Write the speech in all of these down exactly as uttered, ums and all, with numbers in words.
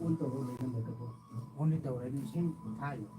ꯑꯣꯟ ꯇꯧꯔ ꯂꯩꯔꯝꯕꯗꯀꯣ꯫ ꯑꯣꯟꯗꯤ ꯇꯧꯔꯦ, ꯑꯗꯨ ꯏꯁꯤꯡ ꯊꯥꯔꯤꯕ꯫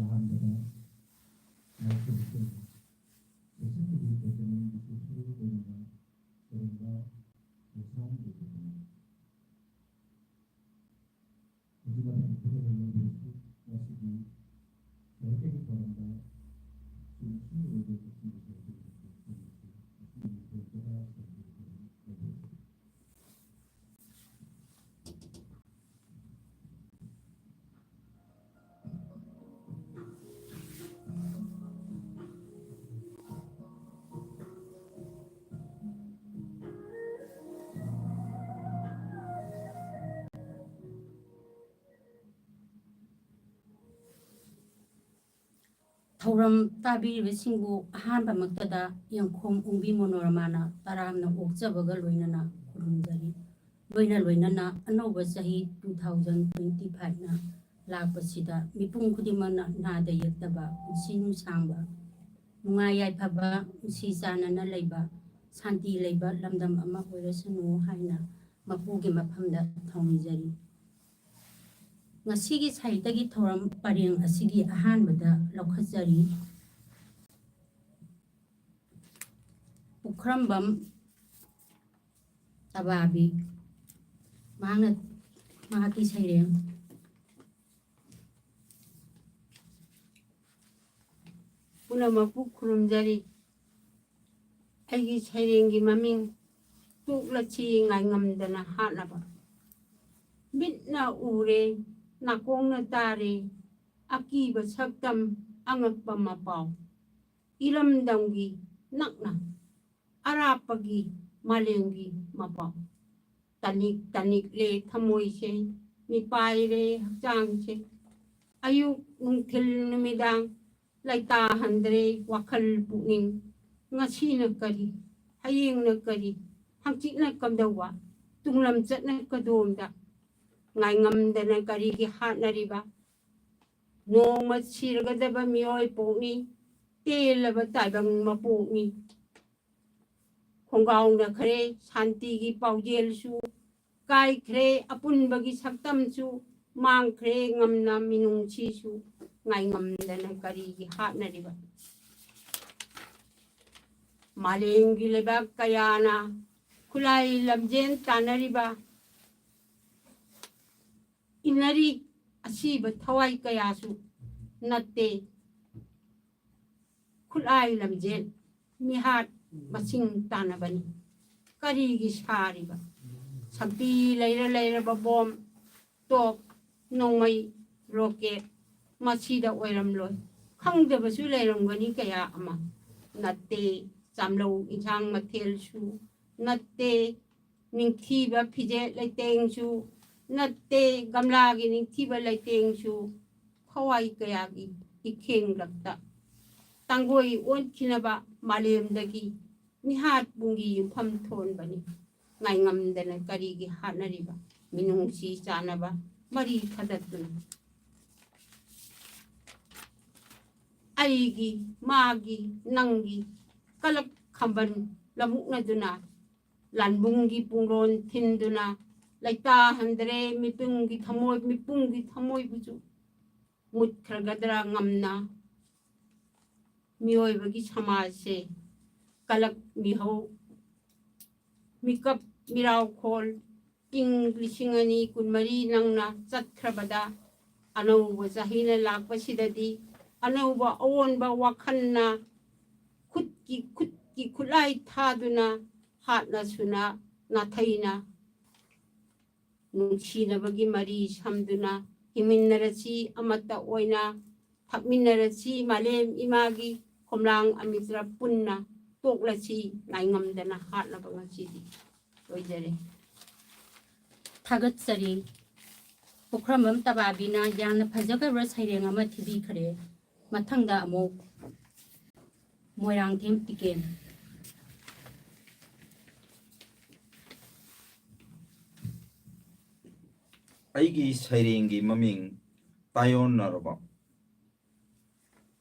ꯑꯍꯥꯟꯕꯗ ꯂꯥꯏ ꯈꯨꯔꯨꯝꯖꯔꯤ꯫ ꯁꯦꯁꯟ ꯑꯗꯨ ꯄꯦꯇ꯭ꯔꯣꯅꯤꯌꯝꯒꯤ ꯁꯦꯁꯟ ꯑꯣꯏꯅ ꯈꯨꯔꯨꯝꯕ ꯂꯣꯏꯁꯪ ꯑꯣꯏꯕꯅꯤ꯫ ꯍꯧꯖꯤꯛ ꯃꯇꯝ ꯈꯔ ꯂꯩꯔꯝꯕꯗꯁꯨ ꯉꯁꯤꯗꯤ ꯂꯥꯏꯔꯤꯛꯇꯒꯤ ꯄꯥꯔꯝꯕ ꯆꯨꯝꯅꯁꯨꯝ ꯑꯣꯏꯕ ꯄꯨꯟꯁꯤꯒꯤ ꯁꯔꯨꯛ ꯑꯗꯨ ꯈꯪꯂꯁꯤ꯫ ꯉꯁꯤꯒꯤ ꯃꯤꯡꯊꯣꯜ ꯇꯔꯥ ꯁꯟꯗꯣꯛꯄ ꯂꯧꯊꯣꯛꯁꯤ꯫ ꯊꯧꯔꯝ ꯇꯥꯕꯤꯔꯤꯕꯁꯤꯡꯕꯨ ꯑꯍꯥꯟꯕꯃꯛꯇꯗ ꯌꯦꯡꯈꯣꯝ ꯑꯣꯡꯕꯤ ꯃꯣꯅꯣꯔꯃꯥꯅ ꯇꯔꯥꯝꯅ ꯑꯣꯛꯆꯕꯒ ꯂꯣꯏꯅꯅ ꯈꯨꯔꯨꯝꯖꯔꯤ꯫ ꯂꯣꯏꯅ ꯂꯣꯏꯅꯅ ꯑꯅꯧꯕ ꯆꯍꯤ two thousand twenty fiveꯅ ꯂꯥꯛꯄꯁꯤꯗ ꯃꯤꯄꯨꯝ ꯈꯨꯗꯤꯡꯃꯛꯅ ꯅꯥꯗ ꯌꯦꯛꯇꯕ, ꯄꯨꯟꯁꯤ ꯅꯨꯡꯁꯥꯡꯕ, ꯅꯨꯡꯉꯥꯏ ꯌꯥꯏꯐꯕ, ꯅꯨꯡꯁꯤ ꯆꯥꯟꯅꯅ ꯂꯩꯕ, ꯁꯥꯟꯇꯤ ꯂꯩꯕ ꯂꯝꯗꯝ ꯑꯃ ꯑꯣꯏꯔꯁꯅꯨ ꯍꯥꯏꯅ ꯃꯄꯨꯒꯤ ꯃꯐꯝꯗ ꯊꯧꯅꯤꯖꯔꯤ꯫ ꯉꯁꯤꯒꯤ ꯁꯥꯍꯤꯇ꯭ꯌꯒꯤ ꯊꯧꯔꯝ ꯄꯔꯦꯡ ꯑꯁꯤꯒꯤ ꯑꯍꯥꯟꯕꯗ ꯂꯧꯈꯠꯆꯔꯤ꯫ ꯄꯨꯈ꯭ꯔꯝꯕꯝ ꯇꯕꯥꯕꯤ꯫ ꯃꯍꯥꯛꯅ, ꯃꯍꯥꯛꯀꯤ ꯁꯩꯔꯦꯡ꯫ ꯄꯨꯝꯅꯃꯛꯄꯨ ꯈꯨꯔꯨꯝꯖꯔꯤ꯫ ꯑꯩꯒꯤ ꯁꯩꯔꯦꯡꯒꯤ ꯃꯃꯤꯡ ꯇꯣꯛꯂꯁꯤ ꯉꯥꯏꯉꯝꯗꯅ ꯍꯥꯠꯂꯕ꯫ ꯃꯤꯠꯅ ꯎꯔꯦ, ꯅꯥꯀꯣꯡꯅ ꯇꯥꯔꯦ, ꯑꯀꯤꯕ ꯁꯛꯇꯝ, ꯑꯉꯛꯄ ꯃꯄꯥꯎ꯫ ꯏꯔꯝꯗꯝꯒꯤ ꯅꯛꯅ ꯑꯔꯥꯞꯄꯒꯤ ꯃꯥꯂꯦꯝꯒꯤ ꯃꯄꯥꯎ꯫ ꯇꯅꯤꯛ ꯇꯅꯤꯛꯂꯦ ꯊꯃꯣꯏꯁꯦ, ꯃꯤꯄꯥꯏꯔꯦ ꯍꯛꯆꯥꯡꯁꯦ꯫ ꯑꯌꯨꯛ ꯅꯨꯡꯊꯤꯜ ꯅꯨꯃꯤꯗꯥꯡ ꯂꯩꯇꯥꯍꯟꯗ꯭ꯔꯦ ꯋꯥꯈꯜ ꯄꯨꯛꯅꯤꯡ꯫ ꯉꯁꯤꯅ ꯀꯔꯤ, ꯍꯌꯦꯡꯅ ꯀꯔꯤ, ꯍꯪꯆꯤꯠꯅ ꯀꯝꯗꯧꯕ, ꯇꯨꯡꯂꯝꯆꯠꯅ ꯀꯗꯣꯝꯗ? ꯉꯥꯏꯉꯝꯗꯅ ꯀꯔꯤꯒꯤ ꯍꯥꯠꯅꯔꯤꯕ? ꯅꯣꯡꯃ ꯁꯤꯔꯒꯗꯕ ꯃꯤꯑꯣꯏ ꯄꯣꯛꯅꯤ, ꯇꯦꯜꯂꯕ ꯇꯥꯏꯕꯪ ꯃꯄꯣꯛꯅꯤ꯫ ꯈꯣꯡꯒꯥꯎꯅꯈ꯭ꯔꯦ ꯁꯥꯟꯇꯤꯒꯤ ꯄꯥꯎꯖꯦꯜꯁꯨ, ꯀꯥꯏꯈ꯭ꯔꯦ ꯑꯄꯨꯟꯕꯒꯤ ꯁꯛꯇꯝꯁꯨ, ꯃꯥꯡꯈ꯭ꯔꯦ ꯉꯝꯅ ꯃꯤꯅꯨꯡꯁꯤꯁꯨ꯫ ꯉꯥꯏꯉꯝꯗꯅ ꯀꯔꯤꯒꯤ ꯍꯥꯠꯅꯔꯤꯕ? ꯃꯥꯂꯦꯝꯒꯤ ꯂꯩꯕꯥꯛ ꯀꯌꯥꯅ ꯈꯨꯠꯂꯥꯏ ꯂꯝꯖꯦꯟ ꯇꯥꯟꯅꯔꯤꯕ, ꯏꯟꯅꯔꯤ ꯑꯁꯤꯕ ꯊꯋꯥꯏ ꯀꯌꯥꯁꯨ ꯅꯠꯇꯦ꯫ ꯈꯨꯠꯂꯥꯏ ꯂꯝꯖꯦꯟ ꯃꯤꯍꯥꯠ ꯃꯁꯤꯡ ꯇꯥꯟꯅꯕꯅꯤ꯫ ꯀꯔꯤꯒꯤ ꯁꯥꯔꯤꯕ? ꯁꯛꯇꯤ ꯂꯩꯔ ꯂꯩꯔꯕ ꯕꯣꯝ, ꯇꯣꯞ, ꯅꯣꯡꯃꯩ, ꯔꯣꯀꯦꯠ ꯃꯁꯤꯗ ꯑꯣꯏꯔꯝꯂꯣꯏ꯫ ꯈꯪꯗꯕꯁꯨ ꯂꯩꯔꯝꯒꯅꯤ ꯀꯌꯥ ꯑꯃ꯫ ꯅꯠꯇꯦ, ꯆꯥꯝꯂꯧ ꯏꯟꯁꯥꯡ ꯃꯊꯦꯜꯁꯨ ꯅꯠꯇꯦ, ꯅꯤꯡꯊꯤꯕ ꯐꯤꯖꯦꯠ ꯂꯩꯇꯦꯡꯁꯨ ꯅꯠꯇꯦ, ꯒꯝꯂꯥꯒꯤ ꯅꯤꯡꯊꯤꯕ ꯂꯩꯇꯦꯡꯁꯨ ꯊꯋꯥꯏ ꯀꯌꯥꯒꯤ ꯏꯈꯦꯡꯂꯛꯇ ꯇꯥꯡꯒꯣꯏ ꯑꯣꯟꯈꯤꯅꯕ ꯃꯥꯂꯦꯝꯗꯒꯤ ꯃꯤꯍꯥꯠ ꯄꯨꯡꯒꯤ ꯌꯨꯝꯐꯝ ꯊꯣꯟꯕꯅꯤ꯫ ꯉꯥꯏꯉꯝꯗꯅ ꯀꯔꯤꯒꯤ ꯍꯥꯠꯅꯔꯤꯕ? ꯃꯤꯅꯨꯡꯁꯤ ꯆꯥꯟꯅꯕ ꯃꯔꯤ ꯊꯗꯠꯇꯨꯅ꯫ ꯑꯩꯒꯤ, ꯃꯥꯒꯤ, ꯅꯪꯒꯤ ꯀꯂꯛ ꯈꯝꯕꯟ ꯂꯃꯨꯛꯅꯗꯨꯅ, ꯂꯥꯟꯕꯨꯡꯒꯤ ꯄꯨꯡꯂꯣꯟ ꯊꯤꯟꯗꯨꯅ, ꯂꯩꯇꯥꯍꯟꯗ꯭ꯔꯦ ꯃꯤꯄꯨꯝꯒꯤ ꯊꯃꯣꯏ, ꯃꯤꯄꯨꯝꯒꯤ ꯊꯃꯣꯏꯕꯨꯁꯨ꯫ ꯃꯨꯠꯈ꯭ꯔꯒꯗ꯭ꯔꯥ ꯉꯝꯅ ꯃꯤꯑꯣꯏꯕꯒꯤ ꯁꯃꯥꯖꯁꯦ? ꯀꯂꯛ ꯃꯤꯍꯧ, ꯃꯤꯀꯞ ꯃꯤꯔꯥꯎꯈꯣꯜ, ꯏꯪ ꯂꯤꯁꯤꯡ ꯑꯅꯤ ꯀꯨꯟꯃꯔꯤ ꯅꯪꯅ ꯆꯠꯈ꯭ꯔꯕꯗ, ꯑꯅꯧꯕ ꯆꯍꯤꯅ ꯂꯥꯛꯄꯁꯤꯗꯗꯤ ꯑꯅꯧꯕ ꯑꯑꯣꯟꯕ ꯋꯥꯈꯜꯅ ꯈꯨꯠꯀꯤ, ꯈꯨꯠꯀꯤ ꯈꯨꯠꯂꯥꯏ ꯊꯥꯗꯨꯅ ꯍꯥꯠꯅ ꯁꯨꯅ ꯅꯥꯊꯩꯅ ꯅꯨꯡꯁꯤꯅꯕꯒꯤ ꯃꯔꯤ ꯁꯝꯗꯨꯅ ꯍꯤꯡꯃꯤꯟꯅꯔꯁꯤ, ꯑꯃꯠꯇ ꯑꯣꯏꯅ ꯊꯛꯃꯤꯟꯅꯔꯁꯤ, ꯃꯥꯂꯦꯝ ꯏꯃꯥꯒꯤ ꯈꯣꯝꯂꯥꯡ ꯑꯃꯤꯇ꯭ꯔ ꯄꯨꯟꯅ ꯇꯣꯛꯂꯁꯤ, ꯉꯥꯏꯉꯝꯗꯅ ꯍꯥꯠꯅꯕ ꯉꯁꯤꯗꯤ ꯑꯣꯏꯖꯔꯦ꯫ ꯊꯥꯒꯠꯆꯔꯤ꯫ ꯄꯨꯈ꯭ꯔꯝꯕꯝ ꯇꯕꯥꯕꯤꯅ ꯌꯥꯝꯅ ꯐꯖꯈ꯭ꯔꯕ ꯁꯩꯔꯦꯡ ꯑꯃ ꯊꯤꯕꯤꯈ꯭ꯔꯦ꯫ ꯃꯊꯪꯗ ꯑꯃꯨꯛ ꯃꯣꯏꯔꯥꯡꯊꯦꯝ ꯇꯤꯀꯦꯟ꯫ ꯑꯩꯒꯤ ꯁꯩꯔꯦꯡꯒꯤ ꯃꯃꯤꯡ ꯇꯥꯏꯌꯣꯟꯅꯔꯕ꯫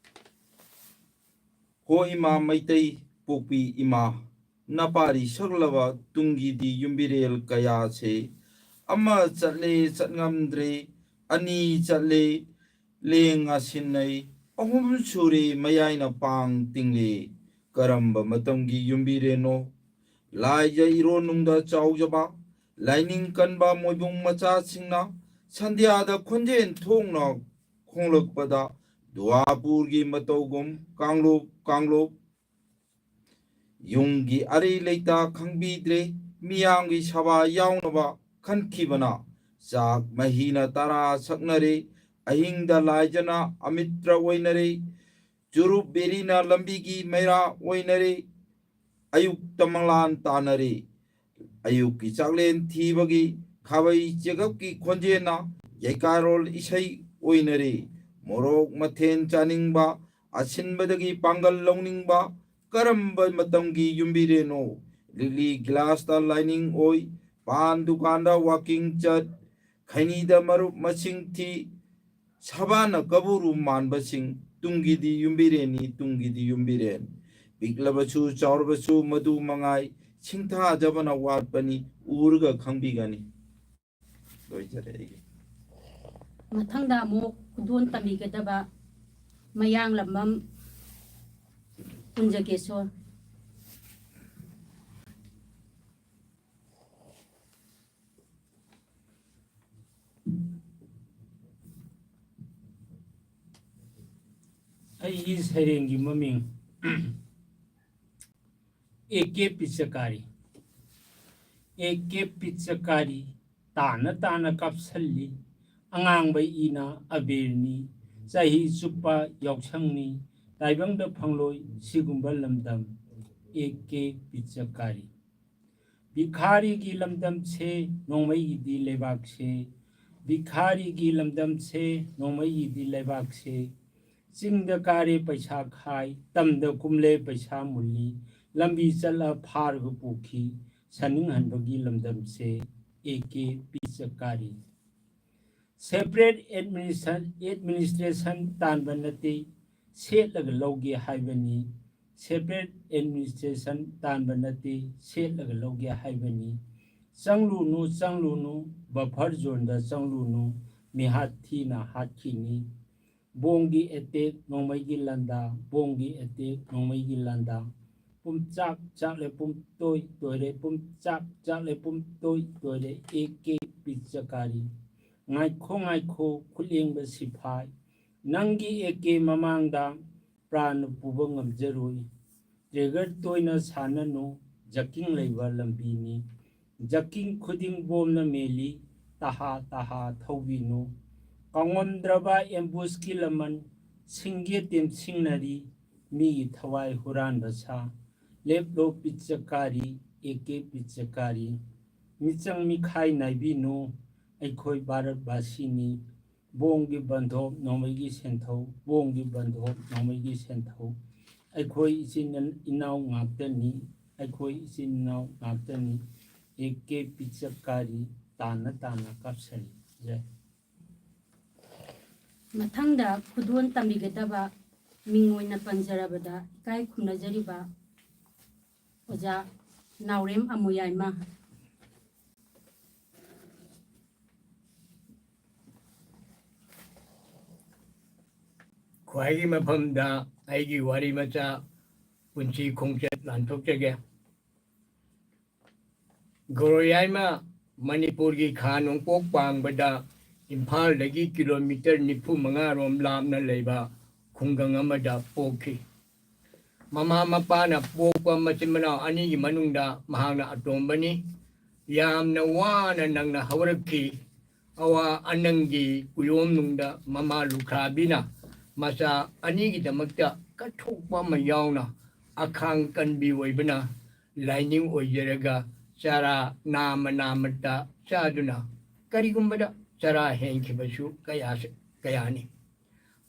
ꯍꯣ ꯏꯃꯥ ꯃꯩꯇꯩ ꯄꯣꯛꯄꯤ ꯏꯃꯥ, ꯅꯄꯥꯔꯤ ꯁꯛꯂꯕ ꯇꯨꯡꯒꯤꯗꯤ ꯌꯨꯝꯕꯤꯔꯦꯜ ꯀꯌꯥꯁꯦ ꯑꯃ ꯆꯠꯂꯦ ꯆꯠꯉꯝꯗ꯭ꯔꯦ, ꯑꯅꯤ ꯆꯠꯂꯦ ꯂꯦꯡ ꯑꯁꯤꯟꯅꯩ꯫ ꯑꯍꯨꯝ ꯁꯨꯔꯦ ꯃꯌꯥꯏꯅ ꯄꯥꯡ ꯇꯤꯡꯂꯤ꯫ ꯀꯔꯝꯕ ꯃꯇꯝꯒꯤ ꯌꯨꯝꯕꯤꯔꯦꯟꯅꯣ? ꯂꯥꯏꯖ ꯏꯔꯣꯟꯅꯨꯡꯗ ꯆꯥꯎꯖꯕ, ꯂꯥꯏꯅꯤꯡ ꯀꯟꯕ ꯃꯣꯏꯕꯨꯡ ꯃꯆꯥꯁꯤꯡꯅ ꯁꯟꯙ꯭ꯌꯥꯗ ꯈꯣꯟꯖꯦꯜ ꯊꯣꯛꯅ ꯈꯣꯡꯂꯛꯄꯗ, ꯗꯨꯋꯥꯄꯨꯔꯒꯤ ꯃꯇꯧꯒꯨꯝ ꯀꯥꯡꯂꯨꯞ ꯀꯥꯡꯂꯨꯞ ꯌꯨꯝꯒꯤ ꯑꯔꯩ ꯂꯩꯇ ꯈꯪꯕꯤꯗ꯭ꯔꯦ꯫ ꯃꯤꯌꯥꯝꯒꯤ ꯁꯦꯕꯥ ꯌꯥꯎꯅꯕ ꯈꯟꯈꯤꯕꯅ ꯆꯥꯛ ꯃꯍꯤꯅ ꯇꯔꯥ ꯁꯛꯅꯔꯦ꯫ ꯑꯍꯤꯡꯗ ꯂꯥꯏꯖꯅ ꯑꯃꯤꯇ꯭ꯔ ꯑꯣꯏꯅꯔꯦ꯫ ꯆꯨꯔꯨꯞ ꯕꯦꯔꯤꯅ ꯂꯝꯕꯤꯒꯤ ꯃꯩꯔꯥ ꯑꯣꯏꯅꯔꯦ꯫ ꯑꯌꯨꯛꯇ ꯃꯪꯂꯥꯟ ꯇꯥꯅꯔꯦ꯫ ꯑꯌꯨꯛꯀꯤ ꯆꯥꯛꯂꯦꯟ ꯊꯤꯕꯒꯤ ꯈꯥꯕꯩ ꯆꯦꯒꯞꯀꯤ ꯈꯣꯟꯖꯦꯜꯅ ꯌꯩꯀꯥꯔꯣꯜ ꯏꯁꯩ ꯑꯣꯏꯅꯔꯦ꯫ ꯃꯣꯔꯣꯛ ꯃꯊꯦꯜ ꯆꯥꯅꯤꯡꯕ, ꯑꯁꯤꯟꯕꯗꯒꯤ ꯄꯥꯡꯒꯜ ꯂꯧꯅꯤꯡꯕ, ꯀꯔꯝꯕ ꯃꯇꯝꯒꯤ ꯌꯨꯝꯕꯤꯔꯦꯟꯅꯣ? ꯂꯤꯛꯂꯤ ꯒꯤꯂꯥꯁꯇ ꯂꯥꯏꯅꯤꯡ ꯑꯣꯏ, ꯄꯥꯟ ꯗꯨꯀꯥꯟꯗ ꯋꯥꯀꯤꯡ ꯆꯠ, ꯈꯩꯅꯤꯗ ꯃꯔꯨꯞ ꯃꯁꯤꯡ ꯊꯤ, ꯁꯕꯥꯅ ꯀꯕꯨꯔꯨ ꯃꯥꯟꯕꯁꯤꯡ, ꯇꯨꯡꯒꯤꯗꯤ ꯌꯨꯝꯕꯤꯔꯦꯟꯅꯤ, ꯇꯨꯡꯒꯤꯗꯤ ꯌꯨꯝꯕꯤꯔꯦꯟ꯫ ꯄꯤꯛꯂꯕꯁꯨ ꯆꯥꯎꯔꯕꯁꯨ ꯃꯗꯨ ꯃꯉꯥꯏ, ꯁꯤꯡꯊꯥꯖꯕꯅ ꯋꯥꯠꯄꯅꯤ, ꯎꯔꯒ ꯈꯪꯕꯤꯒꯅꯤ꯫ ꯂꯣꯏꯖꯔꯦ ꯑꯩꯒꯤ꯫ ꯃꯊꯪꯗ ꯑꯃꯨꯛ ꯈꯨꯗꯣꯜ ꯇꯝꯕꯤꯒꯗꯕ ꯃꯌꯥꯡꯂꯝꯕꯝ ꯀꯨꯟꯖꯒꯦꯁꯣꯔ꯫ ꯑꯩꯒꯤ ꯁꯩꯔꯦꯡꯒꯤ ꯃꯃꯤꯡ ꯑꯦ ꯀꯦ ꯄꯤꯆꯀꯥꯔꯤ꯫ ꯑꯦ ꯀꯦ ꯄꯤꯆꯀꯥꯔꯤ, ꯇꯥꯅ ꯇꯥꯅ ꯀꯥꯞꯁꯜꯂꯤ꯫ ꯑꯉꯥꯡꯕ ꯏꯅ ꯑꯕꯦꯔꯅꯤ, ꯆꯍꯤ ꯆꯨꯞꯄ ꯌꯥꯎꯁꯪꯅꯤ꯫ ꯇꯥꯏꯕꯪꯗ ꯐꯪꯂꯣꯏ ꯁꯤꯒꯨꯝꯕ ꯂꯝꯗꯝ꯫ A K ꯄꯤꯆꯀꯥꯔꯤ꯫ ꯚꯤꯈꯥꯔꯤꯒꯤ ꯂꯝꯗꯝꯁꯦ, ꯅꯣꯡꯃꯩꯒꯤꯗꯤ ꯂꯩꯕꯥꯛꯁꯦ꯫ ꯚꯤꯈꯥꯔꯤꯒꯤ ꯂꯝꯗꯝꯁꯦ, ꯅꯣꯡꯃꯩꯒꯤꯗꯤ ꯂꯩꯕꯥꯛꯁꯦ꯫ ꯆꯤꯡꯗ ꯀꯥꯔꯦ ꯄꯩꯁꯥ ꯈꯥꯏ, ꯇꯝꯗ ꯀꯨꯝꯂꯦ ꯄꯩꯁꯥ ꯃꯨꯜꯂꯤ꯫ ꯂꯝꯕꯤ ꯆꯠꯂ ꯐꯥꯔꯒ ꯄꯨꯈꯤ, ꯁꯟꯅꯤꯡꯍꯟꯕꯒꯤ ꯂꯝꯗꯝꯁꯦ꯫ A K ꯄꯤꯆꯀꯥꯔꯤ꯫ Separate administration, administration ꯇꯥꯟꯕ ꯅꯠꯇꯦ, ꯁꯦꯠꯂꯒ ꯂꯧꯒꯦ ꯍꯥꯏꯕꯅꯤ꯫ Separate administration ꯇꯥꯟꯕ ꯅꯠꯇꯦ, ꯁꯦꯠꯂꯒ ꯂꯧꯒꯦ ꯍꯥꯏꯕꯅꯤ꯫ ꯆꯪꯂꯨꯅꯨ, ꯆꯪꯂꯨꯅꯨ, buffer zoneꯗ ꯆꯪꯂꯨꯅꯨ, ꯃꯤꯍꯥꯠ ꯊꯤꯅ ꯍꯥꯠꯈꯤꯅꯤ꯫ ꯕꯣꯝꯒꯤ ꯑꯦꯇꯦꯛ ꯅꯣꯡꯃꯩꯒꯤ ꯂꯥꯟꯗꯥ, ꯕꯣꯝꯒꯤ ꯑꯦꯇꯦꯛ ꯅꯣꯡꯃꯩꯒꯤ ꯂꯥꯟꯗꯥ꯫ ꯄꯨꯝꯆꯥꯛ ꯆꯥꯛꯂꯦ ꯄꯨꯝꯇꯣꯏ ꯇꯣꯏꯔꯦ, ꯄꯨꯝꯆꯥꯛ ꯆꯥꯛꯂꯦ ꯄꯨꯝꯇꯣꯏ ꯇꯣꯏꯔꯦ A K ꯄꯤꯆꯀꯥꯔꯤ꯫ ꯉꯥꯏꯈꯣ ꯉꯥꯏꯈꯣ ꯈꯨꯠꯂꯦꯡꯕ ꯁꯤꯐꯥꯏ, ꯅꯪꯒꯤ ꯑꯦ ꯀꯦ ꯃꯃꯥꯡꯗ ꯄ꯭ꯔꯥꯟ ꯄꯨꯕ ꯉꯝꯖꯔꯣꯏ꯫ ꯇ꯭ꯔꯦꯒꯔ ꯇꯣꯏꯅ ꯁꯥꯟꯅꯅꯨ, ꯖꯀꯤꯡ ꯂꯩꯕ ꯂꯝꯕꯤꯅꯤ꯫ ꯖꯀꯤꯡ ꯈꯨꯗꯤꯡ ꯕꯣꯝꯅ ꯃꯦꯜꯂꯤ, ꯇꯍꯥ ꯇꯍꯥ ꯊꯧꯕꯤꯅꯨ꯫ ꯀꯥꯎꯉꯝꯗ꯭ꯔꯕ ꯑꯦꯝꯕꯨꯁꯀꯤ ꯂꯃꯟ, ꯁꯤꯡꯒꯦ ꯇꯦꯝꯁꯤꯡꯅꯔꯤ, ꯃꯤꯒꯤ ꯊꯋꯥꯏ ꯍꯨꯔꯥꯟꯕ ꯁꯥ꯫ ꯂꯦꯞꯂꯣ ꯄꯤꯆꯀꯥꯔꯤ, ꯑꯦ ꯀꯦ ꯄꯤꯆꯀꯥꯔꯤ꯫ ꯃꯤꯆꯪ ꯃꯤꯈꯥꯏ ꯅꯥꯏꯕꯤꯅꯨ, ꯑꯩꯈꯣꯏ ꯚꯥꯔꯠꯕꯥꯁꯤꯅꯤ꯫ ꯕꯣꯝꯒꯤ ꯕꯟꯗꯣꯞ ꯅꯣꯡꯃꯩꯒꯤ ꯁꯦꯟꯊꯧ, ꯕꯣꯝꯒꯤ ꯕꯟꯗꯣꯞ ꯅꯣꯡꯃꯩꯒꯤ ꯁꯦꯟꯊꯧ꯫ ꯑꯩꯈꯣꯏ ꯏꯆꯤꯟ ꯏꯅꯥꯎ ꯉꯥꯛꯇꯅꯤ, ꯑꯩꯈꯣꯏ ꯏꯆꯤꯟ ꯏꯅꯥꯎ ꯉꯥꯛꯇꯅꯤ꯫ ꯑꯦ ꯀꯦ ꯄꯤꯆꯀꯥꯔꯤ, ꯇꯥꯟꯅ ꯇꯥꯟꯅ ꯀꯥꯞꯁꯜꯂꯤ꯫ ꯖꯩ꯫ ꯃꯊꯪꯗ ꯈꯨꯗꯣꯜ ꯇꯝꯕꯤꯒꯗꯕ ꯃꯤꯡ ꯑꯣꯏꯅ ꯄꯟꯖꯔꯕꯗ ꯏꯀꯥꯏ ꯈꯨꯝꯅꯖꯔꯤꯕ ꯑꯣꯖꯥ ꯅꯥꯎꯔꯦꯝ ꯑꯃꯨꯌꯥꯏꯃ꯫ ꯈ꯭ꯋꯥꯏꯒꯤ ꯃꯐꯝꯗ ꯑꯩꯒꯤ ꯋꯥꯔꯤ ꯃꯆꯥ, ꯄꯨꯟꯁꯤ ꯈꯣꯡꯆꯠ ꯂꯥꯟꯊꯣꯛꯆꯒꯦ꯫ ꯒꯣꯔꯣꯌꯥꯏꯃ ꯃꯅꯤꯄꯨꯔꯒꯤ ꯈꯥ ꯅꯣꯡꯄꯣꯛ ꯄꯥꯡꯕꯗ ꯏꯝꯐꯥꯜꯗꯒꯤ ꯀꯤꯂꯣꯃꯤꯇꯔ ꯅꯤꯐꯨ ꯃꯉꯥꯔꯣꯝ ꯂꯥꯞꯅ ꯂꯩꯕ ꯈꯨꯡꯒꯪ ꯑꯃꯗ ꯄꯣꯛꯈꯤ꯫ ꯃꯃꯥ ꯃꯄꯥꯅ ꯄꯣꯛꯄ ꯃꯆꯤꯟ ꯃꯅꯥꯎ ꯑꯅꯤꯒꯤ ꯃꯅꯨꯡꯗ ꯃꯍꯥꯛꯅ ꯑꯇꯣꯝꯕꯅꯤ꯫ ꯌꯥꯝꯅ ꯋꯥꯅ ꯅꯪꯅ ꯍꯧꯔꯛꯈꯤ꯫ ꯑꯋꯥ ꯑꯅꯪꯒꯤ ꯀꯨꯌꯣꯝꯅꯨꯡꯗ ꯃꯃꯥ ꯂꯨꯈ꯭ꯔꯥꯕꯤꯅ ꯃꯆꯥ ꯑꯅꯤꯒꯤꯗꯃꯛꯇ ꯀꯠꯊꯣꯛꯄ ꯑꯃ ꯌꯥꯎꯅ ꯑꯈꯥꯡ ꯀꯟꯕꯤ ꯑꯣꯏꯕꯅ ꯂꯥꯏꯅꯤꯡ ꯑꯣꯏꯖꯔꯒ ꯆꯔꯥ ꯅꯥꯃ ꯅꯥꯃꯇ ꯆꯥꯗꯨꯅ ꯀꯔꯤꯒꯨꯝꯕꯗ ꯆꯔꯥ ꯍꯦꯟꯈꯤꯕꯁꯨ ꯀꯌꯥ-, ꯀꯌꯥꯅꯤ꯫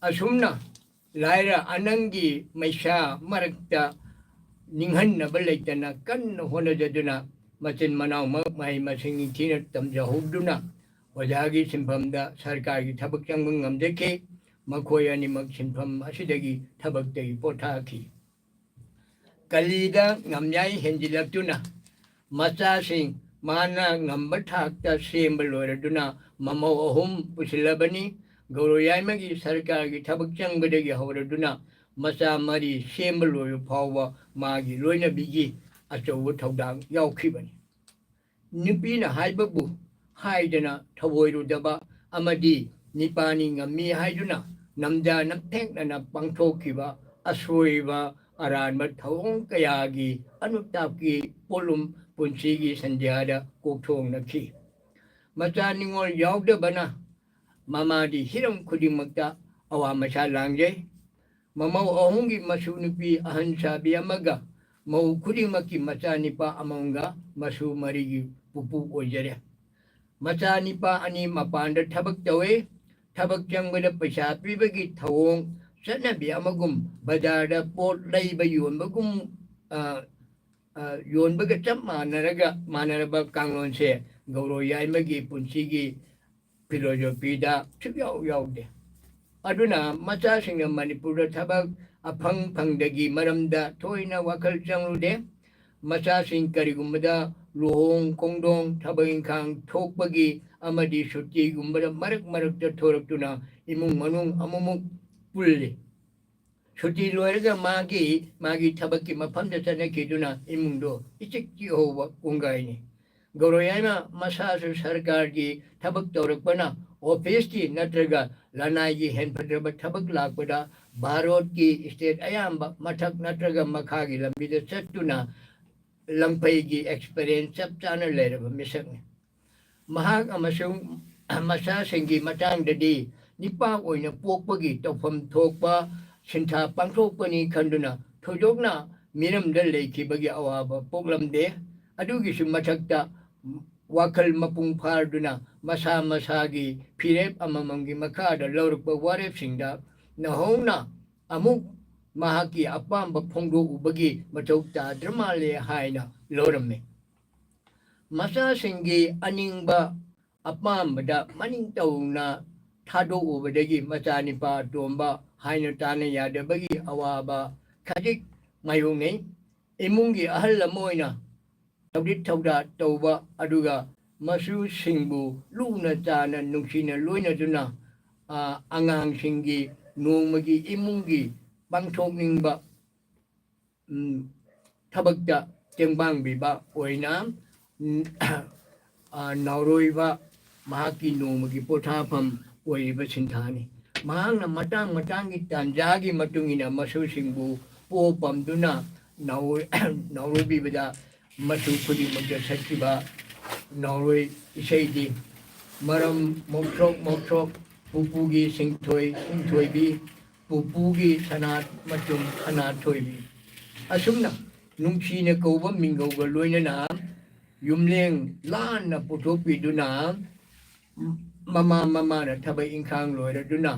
ꯑꯁꯨꯝꯅ ꯂꯥꯏꯔ ꯑꯅꯪꯒꯤ ꯃꯩꯁꯥ ꯃꯔꯛꯇ ꯅꯤꯡꯍꯟꯅꯕ ꯂꯩꯇꯅ ꯀꯟꯅ ꯍꯣꯠꯅꯖꯗꯨꯅ ꯃꯆꯤꯟ ꯃꯅꯥꯎꯃꯛ ꯃꯍꯩ ꯃꯁꯤꯡ ꯅꯤꯡꯊꯤꯅ ꯇꯝꯖꯍꯧꯗꯨꯅ ꯑꯣꯖꯥꯒꯤ ꯁꯤꯟꯐꯝꯗ ꯁꯔꯀꯥꯔꯒꯤ ꯊꯕꯛ ꯆꯪꯕ ꯉꯝꯖꯈꯤ꯫ ꯃꯈꯣꯏ ꯑꯅꯤꯃꯛ ꯁꯤꯟꯐꯝ ꯑꯁꯤꯗꯒꯤ ꯊꯕꯛꯇꯒꯤ ꯄꯣꯊꯥꯈꯤ꯫ ꯀꯂꯤꯗ ꯉꯝꯌꯥꯏ ꯍꯦꯟꯖꯤꯜꯂꯛꯇꯨꯅ ꯃꯆꯥꯁꯤꯡ ꯃꯥꯅ ꯉꯝꯕ ꯊꯥꯛꯇ ꯁꯦꯝꯕ ꯂꯣꯏꯔꯗꯨꯅ ꯃꯃꯧ ꯑꯍꯨꯝ ꯄꯨꯁꯤꯜꯂꯕꯅꯤ꯫ ꯒꯧꯔꯣ ꯌꯥꯏꯃꯒꯤ ꯁꯔꯀꯥꯔꯒꯤ ꯊꯕꯛ ꯆꯪꯕꯗꯒꯤ ꯍꯧꯔꯗꯨꯅ ꯃꯆꯥ ꯃꯔꯤ ꯁꯦꯝꯕ ꯂꯣꯏꯕ ꯐꯥꯎꯕ ꯃꯥꯒꯤ ꯂꯣꯏꯅꯕꯤꯒꯤ ꯑꯆꯧꯕ ꯊꯧꯗꯥꯡ ꯌꯥꯎꯈꯤꯕꯅꯤ꯫ ꯅꯨꯄꯤꯅ ꯍꯥꯏꯕꯕꯨ ꯍꯥꯏꯗꯅ ꯊꯧꯑꯣꯏꯔꯨꯗꯕ ꯑꯃꯗꯤ ꯅꯤꯄꯥꯅꯤ ꯉꯝꯃꯤ ꯍꯥꯏꯗꯨꯅ ꯅꯝꯖꯥ ꯅꯝꯊꯦꯛꯅꯅ ꯄꯥꯡꯊꯣꯛꯈꯤꯕ ꯑꯁꯣꯏꯕ ꯑꯔꯥꯟꯕ ꯊꯧꯑꯣꯡ ꯀꯌꯥꯒꯤ ꯑꯅꯨꯇꯥꯞꯀꯤ ꯄꯣꯠꯂꯨꯝ ꯄꯨꯟꯁꯤꯒꯤ ꯁꯟꯙ꯭ꯌꯥꯗ ꯀꯣꯛꯊꯣꯡꯅꯈꯤ꯫ ꯃꯆꯥ ꯅꯤꯉꯣꯜ ꯌꯥꯎꯗꯕꯅ ꯃꯃꯥꯗꯤ ꯍꯤꯔꯝ ꯈꯨꯗꯤꯡꯃꯛꯇ ꯑꯋꯥ ꯃꯁꯥ ꯂꯥꯡꯖꯩ꯫ ꯃꯃꯧ ꯑꯍꯨꯝꯒꯤ ꯃꯁꯨ ꯅꯨꯄꯤ ꯑꯍꯟ ꯁꯥꯕꯤ ꯑꯃꯒ ꯃꯧ ꯈꯨꯗꯤꯡꯃꯛꯀꯤ ꯃꯆꯥꯅꯤꯄꯥ ꯑꯃꯃꯝꯒ ꯃꯁꯨ ꯃꯔꯤꯒꯤ ꯄꯨꯄꯨ ꯑꯣꯏꯖꯔꯦ꯫ ꯃꯆꯥꯅꯤꯄꯥ ꯑꯅꯤ ꯃꯄꯥꯟꯗ ꯊꯕꯛ ꯇꯧꯏ꯫ ꯊꯕꯛ ꯆꯪꯕꯗ ꯄꯩꯁꯥ ꯄꯤꯕꯒꯤ ꯊꯧꯑꯣꯡ ꯆꯠꯅꯕꯤ ꯑꯃꯒꯨꯝ ꯕꯖꯥꯔꯗ ꯄꯣꯠ ꯂꯩꯕ ꯌꯣꯟꯕꯒꯨꯝ, ꯑ, ꯑ, ꯌꯣꯟꯕꯒ ꯆꯞ ꯃꯥꯟꯅꯔꯒ, ꯃꯥꯟꯅꯔꯕ ꯀꯥꯡꯂꯣꯟꯁꯦ ꯒꯧꯔꯣ ꯌꯥꯏꯃꯒꯤ ꯄꯨꯟꯁꯤꯒꯤ ꯐꯤꯂꯣꯖꯣꯐꯤꯗ ꯁꯨꯛꯌꯥꯎ ꯌꯥꯎꯗꯦ꯫ ꯑꯗꯨꯅ ꯃꯆꯥꯁꯤꯡꯅ ꯃꯅꯤꯄꯨꯔꯗ ꯊꯕꯛ ꯑꯐꯪ ꯐꯪꯗꯒꯤ ꯃꯔꯝꯗ ꯊꯣꯏꯅ ꯋꯥꯈꯜ ꯆꯪꯂꯨꯗꯦ꯫ ꯃꯆꯥꯁꯤꯡ ꯀꯔꯤꯒꯨꯝꯕꯗ ꯂꯨꯍꯣꯡ ꯈꯣꯡꯗꯣꯡ, ꯊꯕꯛ ꯏꯪꯈꯥꯡ ꯊꯣꯛꯄꯒꯤ ꯑꯃꯗꯤ ꯁꯨꯇꯤꯒꯨꯝꯕꯗ ꯃꯔꯛ ꯃꯔꯛꯇ ꯊꯣꯔꯛꯇꯨꯅ ꯏꯃꯨꯡ ꯃꯅꯨꯡ ꯑꯃꯨꯛꯃꯨꯛ ꯄꯨꯜꯂꯤ꯫ ꯁꯨꯇꯤ ꯂꯣꯏꯔꯒ ꯃꯥꯒꯤ, ꯃꯥꯒꯤ ꯊꯕꯛꯀꯤ ꯃꯐꯝꯗ ꯆꯠꯅꯈꯤꯗꯨꯅ ꯏꯃꯨꯡꯗꯣ ꯏꯆꯤꯛ ꯆꯤꯛꯍꯧꯕ ꯀꯣꯡꯒꯥꯏꯅꯤ꯫ ꯒꯧꯔꯣ ꯌꯥꯏꯃ ꯃꯁꯥꯁꯨ ꯁꯔꯀꯥꯔꯒꯤ ꯊꯕꯛ ꯇꯧꯔꯛꯄꯅ ꯑꯣꯐꯤꯁꯀꯤ ꯅꯠꯇ꯭ꯔꯒ ꯂꯅꯥꯏꯒꯤ ꯍꯦꯟꯐꯠꯇ꯭ꯔꯕ ꯊꯕꯛ ꯂꯥꯛꯄꯗ ꯚꯥꯔꯣꯠꯀꯤ ꯁ꯭ꯇꯦꯠ ꯑꯌꯥꯝꯕ ꯃꯊꯛ ꯅꯠꯇ꯭ꯔꯒ ꯃꯈꯥꯒꯤ ꯂꯝꯕꯤꯗ ꯆꯠꯇꯨꯅ ꯂꯪꯐꯩꯒꯤ ꯑꯦꯛꯁꯄꯤꯔꯤꯌꯦꯟꯁ ꯆꯞ ꯆꯥꯅ ꯂꯩꯔꯕ ꯃꯤꯁꯛꯅꯤ꯫ ꯃꯍꯥꯛ ꯑꯃꯁꯨꯡ ꯃꯆꯥꯁꯤꯡꯒꯤ ꯃꯇꯥꯡꯗꯗꯤ ꯅꯤꯄꯥ ꯑꯣꯏꯅ ꯄꯣꯛꯄꯒꯤ ꯇꯧꯐꯝ ꯊꯣꯛꯄ ꯁꯤꯟꯊꯥ ꯄꯥꯡꯊꯣꯛꯄꯅꯤ ꯈꯟꯗꯨꯅ ꯊꯣꯏꯗꯣꯛꯅ ꯃꯤꯔꯝꯗ ꯂꯩꯈꯤꯕꯒꯤ ꯑꯋꯥꯕ ꯄꯣꯛꯂꯝꯗꯦ꯫ ꯑꯗꯨꯒꯤꯁꯨ ꯃꯊꯛꯇ ꯋꯥꯈꯜ ꯃꯄꯨꯡ ꯐꯥꯗꯨꯅ ꯃꯁꯥ ꯃꯁꯥꯒꯤ ꯐꯤꯔꯦꯞ ꯑꯃꯃꯝꯒꯤ ꯃꯈꯥꯗ ꯂꯧꯔꯛꯄ ꯋꯥꯔꯦꯞꯁꯤꯡꯗ ꯅꯧꯍꯧꯅ ꯑꯃꯨꯛ ꯃꯍꯥꯛꯀꯤ ꯑꯄꯥꯝꯕ ꯐꯣꯡꯗꯣꯛꯎꯕꯒꯤ ꯃꯊꯧ ꯇꯥꯗ꯭ꯔ ꯃꯥꯜꯂꯦ ꯍꯥꯏꯅ ꯂꯧꯔꯝꯃꯤ꯫ ꯃꯆꯥꯁꯤꯡꯒꯤ ꯑꯅꯤꯡꯕ ꯑꯄꯥꯝꯕꯗ ꯃꯅꯤꯡ ꯇꯧꯅ ꯊꯥꯗꯣꯛꯎꯕꯗꯒꯤ ꯃꯆꯥꯅꯤꯄꯥ ꯑꯇꯣꯝꯕ ꯍꯥꯏꯅ ꯇꯥꯅ ꯌꯥꯗꯕꯒꯤ ꯑꯋꯥꯕ ꯈꯖꯤꯛ ꯃꯥꯌꯣꯛꯅꯩ꯫ ꯏꯃꯨꯡꯒꯤ ꯑꯍꯜ ꯑꯃ ꯑꯣꯏꯅ ꯇꯧꯗꯤꯠ ꯊꯧꯗꯥ ꯇꯧꯕ ꯑꯗꯨꯒ ꯃꯁꯨꯁꯤꯡꯕꯨ ꯂꯨꯅ ꯆꯥꯅ ꯅꯨꯡꯁꯤꯅ ꯂꯣꯏꯅꯗꯨꯅ ꯑ, ꯑꯉꯥꯡꯁꯤꯡꯒꯤ ꯅꯣꯡꯃꯒꯤ ꯏꯃꯨꯡꯒꯤ ꯄꯥꯡꯊꯣꯛꯅꯤꯡꯕ, ꯎꯝ, ꯊꯕꯛꯇ ꯇꯦꯡꯕꯥꯡꯕꯤꯕ ꯑꯣꯏꯅ, ꯎꯝ, ꯑ, ꯅꯥꯎꯔꯣꯏꯕ ꯃꯍꯥꯛꯀꯤ ꯅꯣꯡꯃꯒꯤ ꯄꯣꯊꯥꯐꯝ ꯑꯣꯏꯔꯤꯕ ꯁꯤꯟꯊꯥꯅꯤ꯫ ꯃꯍꯥꯛꯅ ꯃꯇꯥꯡ ꯃꯇꯥꯡꯒꯤ ꯇꯥꯟꯖꯥꯒꯤ ꯃꯇꯨꯡ ꯏꯟꯅ ꯃꯁꯨꯁꯤꯡꯕꯨ ꯄꯣ ꯄꯝꯗꯨꯅ ꯅꯥꯎꯔꯣꯏ-, ꯅꯥꯎꯔꯣꯏꯕꯤꯕꯗ ꯃꯆꯨ ꯈꯨꯗꯤꯡꯃꯛꯇ ꯁꯛꯈꯤꯕ ꯅꯥꯎꯔꯣꯏ ꯏꯁꯩꯗꯤ ꯃꯔꯝ ꯃꯣꯛꯊ꯭ꯔꯣꯛ ꯃꯣꯛꯊ꯭ꯔꯣꯛ, ꯄꯨꯄꯨꯒꯤ ꯁꯤꯡꯊꯣꯏ ꯁꯤꯡꯊꯣꯏꯕꯤ, ꯄꯨꯄꯨꯒꯤ ꯁꯅꯥ ꯃꯆꯨꯝ ꯁꯅꯥꯊꯣꯏꯕꯤ꯫ ꯑꯁꯨꯝꯅ ꯅꯨꯡꯁꯤꯅ ꯀꯧꯕ ꯃꯤꯡꯒꯧꯒ ꯂꯣꯏꯅꯅ ꯌꯨꯝꯂꯦꯡ ꯂꯥꯟꯅ ꯄꯨꯊꯣꯛꯄꯤꯗꯨꯅ ꯃꯃꯥ ꯃꯃꯥꯅ ꯊꯕꯛ ꯏꯪꯈꯥꯡ ꯂꯣꯏꯔꯗꯨꯅ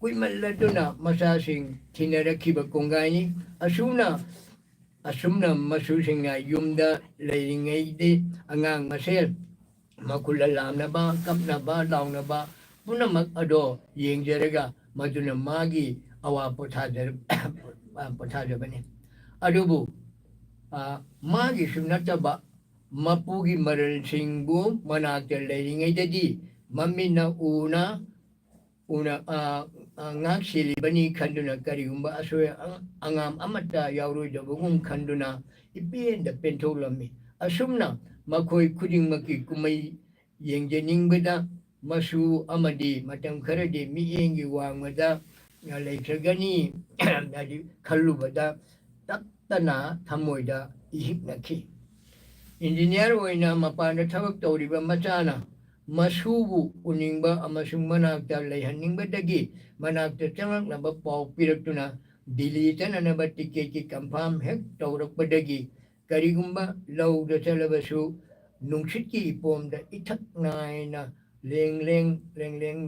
ꯀꯨꯏꯃꯜꯂꯗꯨꯅ ꯃꯆꯥꯁꯤꯡ ꯊꯤꯅꯔꯛꯈꯤꯕ ꯀꯣꯡꯒꯥꯏꯅꯤ꯫ ꯑꯁꯨꯝꯅ, ꯑꯁꯨꯝꯅ ꯃꯁꯨꯁꯤꯡꯅ ꯌꯨꯝꯗ ꯂꯩꯔꯤꯉꯩꯗꯤ ꯑꯉꯥꯡ ꯃꯁꯦꯜ ꯃꯈꯨꯜ ꯂꯥꯝꯅꯕ, ꯀꯞꯅꯕ, ꯂꯥꯎꯅꯕ ꯄꯨꯝꯅꯃꯛ ꯑꯗꯣ ꯌꯦꯡꯖꯔꯒ ꯃꯗꯨꯅ ꯃꯥꯒꯤ ꯑꯋꯥ ꯄꯣꯊꯥꯖ-, ꯄꯣꯊꯥꯖꯕꯅꯤ꯫ ꯑꯗꯨꯕꯨ, ꯑ, ꯃꯥꯒꯤꯁꯨ ꯅꯠꯇꯕ ꯃꯄꯨꯒꯤ ꯃꯔꯜꯁꯤꯡꯕꯨ ꯃꯅꯥꯛꯇ ꯂꯩꯔꯤꯉꯩꯗꯗꯤ ꯃꯃꯤꯠꯅ ꯎꯅ ꯎꯅ, ꯑ, ꯑ, ꯉꯥꯛ ꯁꯦꯜꯂꯤꯕꯅꯤ ꯈꯟꯗꯨꯅ ꯀꯔꯤꯒꯨꯝꯕ ꯑꯁꯣꯏ ꯑ-, ꯑꯉꯥꯝ ꯑꯃꯠꯇ ꯌꯥꯎꯔꯣꯏꯗꯕꯒꯨꯝ ꯈꯟꯗꯨꯅ ꯏꯄꯦꯟꯗ ꯄꯦꯟꯊꯣꯛꯂꯝꯃꯤ꯫ ꯑꯁꯨꯝꯅ ꯃꯈꯣꯏ ꯈꯨꯗꯤꯡꯃꯛꯀꯤ ꯀꯨꯝꯍꯩ ꯌꯦꯡꯖꯅꯤꯡꯕꯗ ꯃꯁꯨ ꯑꯃꯗꯤ ꯃꯇꯝ ꯈꯔꯗꯤ ꯃꯤꯠꯌꯦꯡꯒꯤ ꯋꯥꯡꯃꯗ ꯂꯩꯈ꯭ꯔꯒꯅꯤ ꯍꯥꯏꯗꯤ ꯈꯜꯂꯨꯕꯗ ꯇꯞꯇꯅ ꯊꯃꯣꯏꯗ ꯏꯍꯤꯛꯅꯈꯤ꯫ ꯏꯟꯖꯤꯅꯤꯌꯥꯔ ꯑꯣꯏꯅ ꯃꯄꯥꯟꯗ ꯊꯕꯛ ꯇꯧꯔꯤꯕ ꯃꯆꯥꯅ ꯃꯁꯨꯕꯨ ꯎꯅꯤꯡꯕ ꯑꯃꯁꯨꯡ ꯃꯅꯥꯛꯇ ꯂꯩꯍꯟꯅꯤꯡꯕꯗꯒꯤ ꯃꯅꯥꯛꯇ ꯆꯪꯂꯛꯅꯕ ꯄꯥꯎ ꯄꯤꯔꯛꯇꯨꯅ ꯗꯤꯜꯂꯤ ꯆꯠꯅꯅꯕ ꯇꯤꯀꯦꯠꯀꯤ ꯀꯟꯐꯥꯔꯝ ꯍꯦꯛ ꯇꯧꯔꯛꯄꯗꯒꯤ ꯀꯔꯤꯒꯨꯝꯕ ꯂꯧꯗ ꯆꯠꯂꯕꯁꯨ ꯅꯨꯡꯁꯤꯠꯀꯤ ꯏꯄꯣꯝꯗ ꯏꯊꯛ ꯅꯥꯏꯅ ꯂꯦꯡ ꯂꯦꯡ ꯂꯦꯡ ꯂꯦꯡ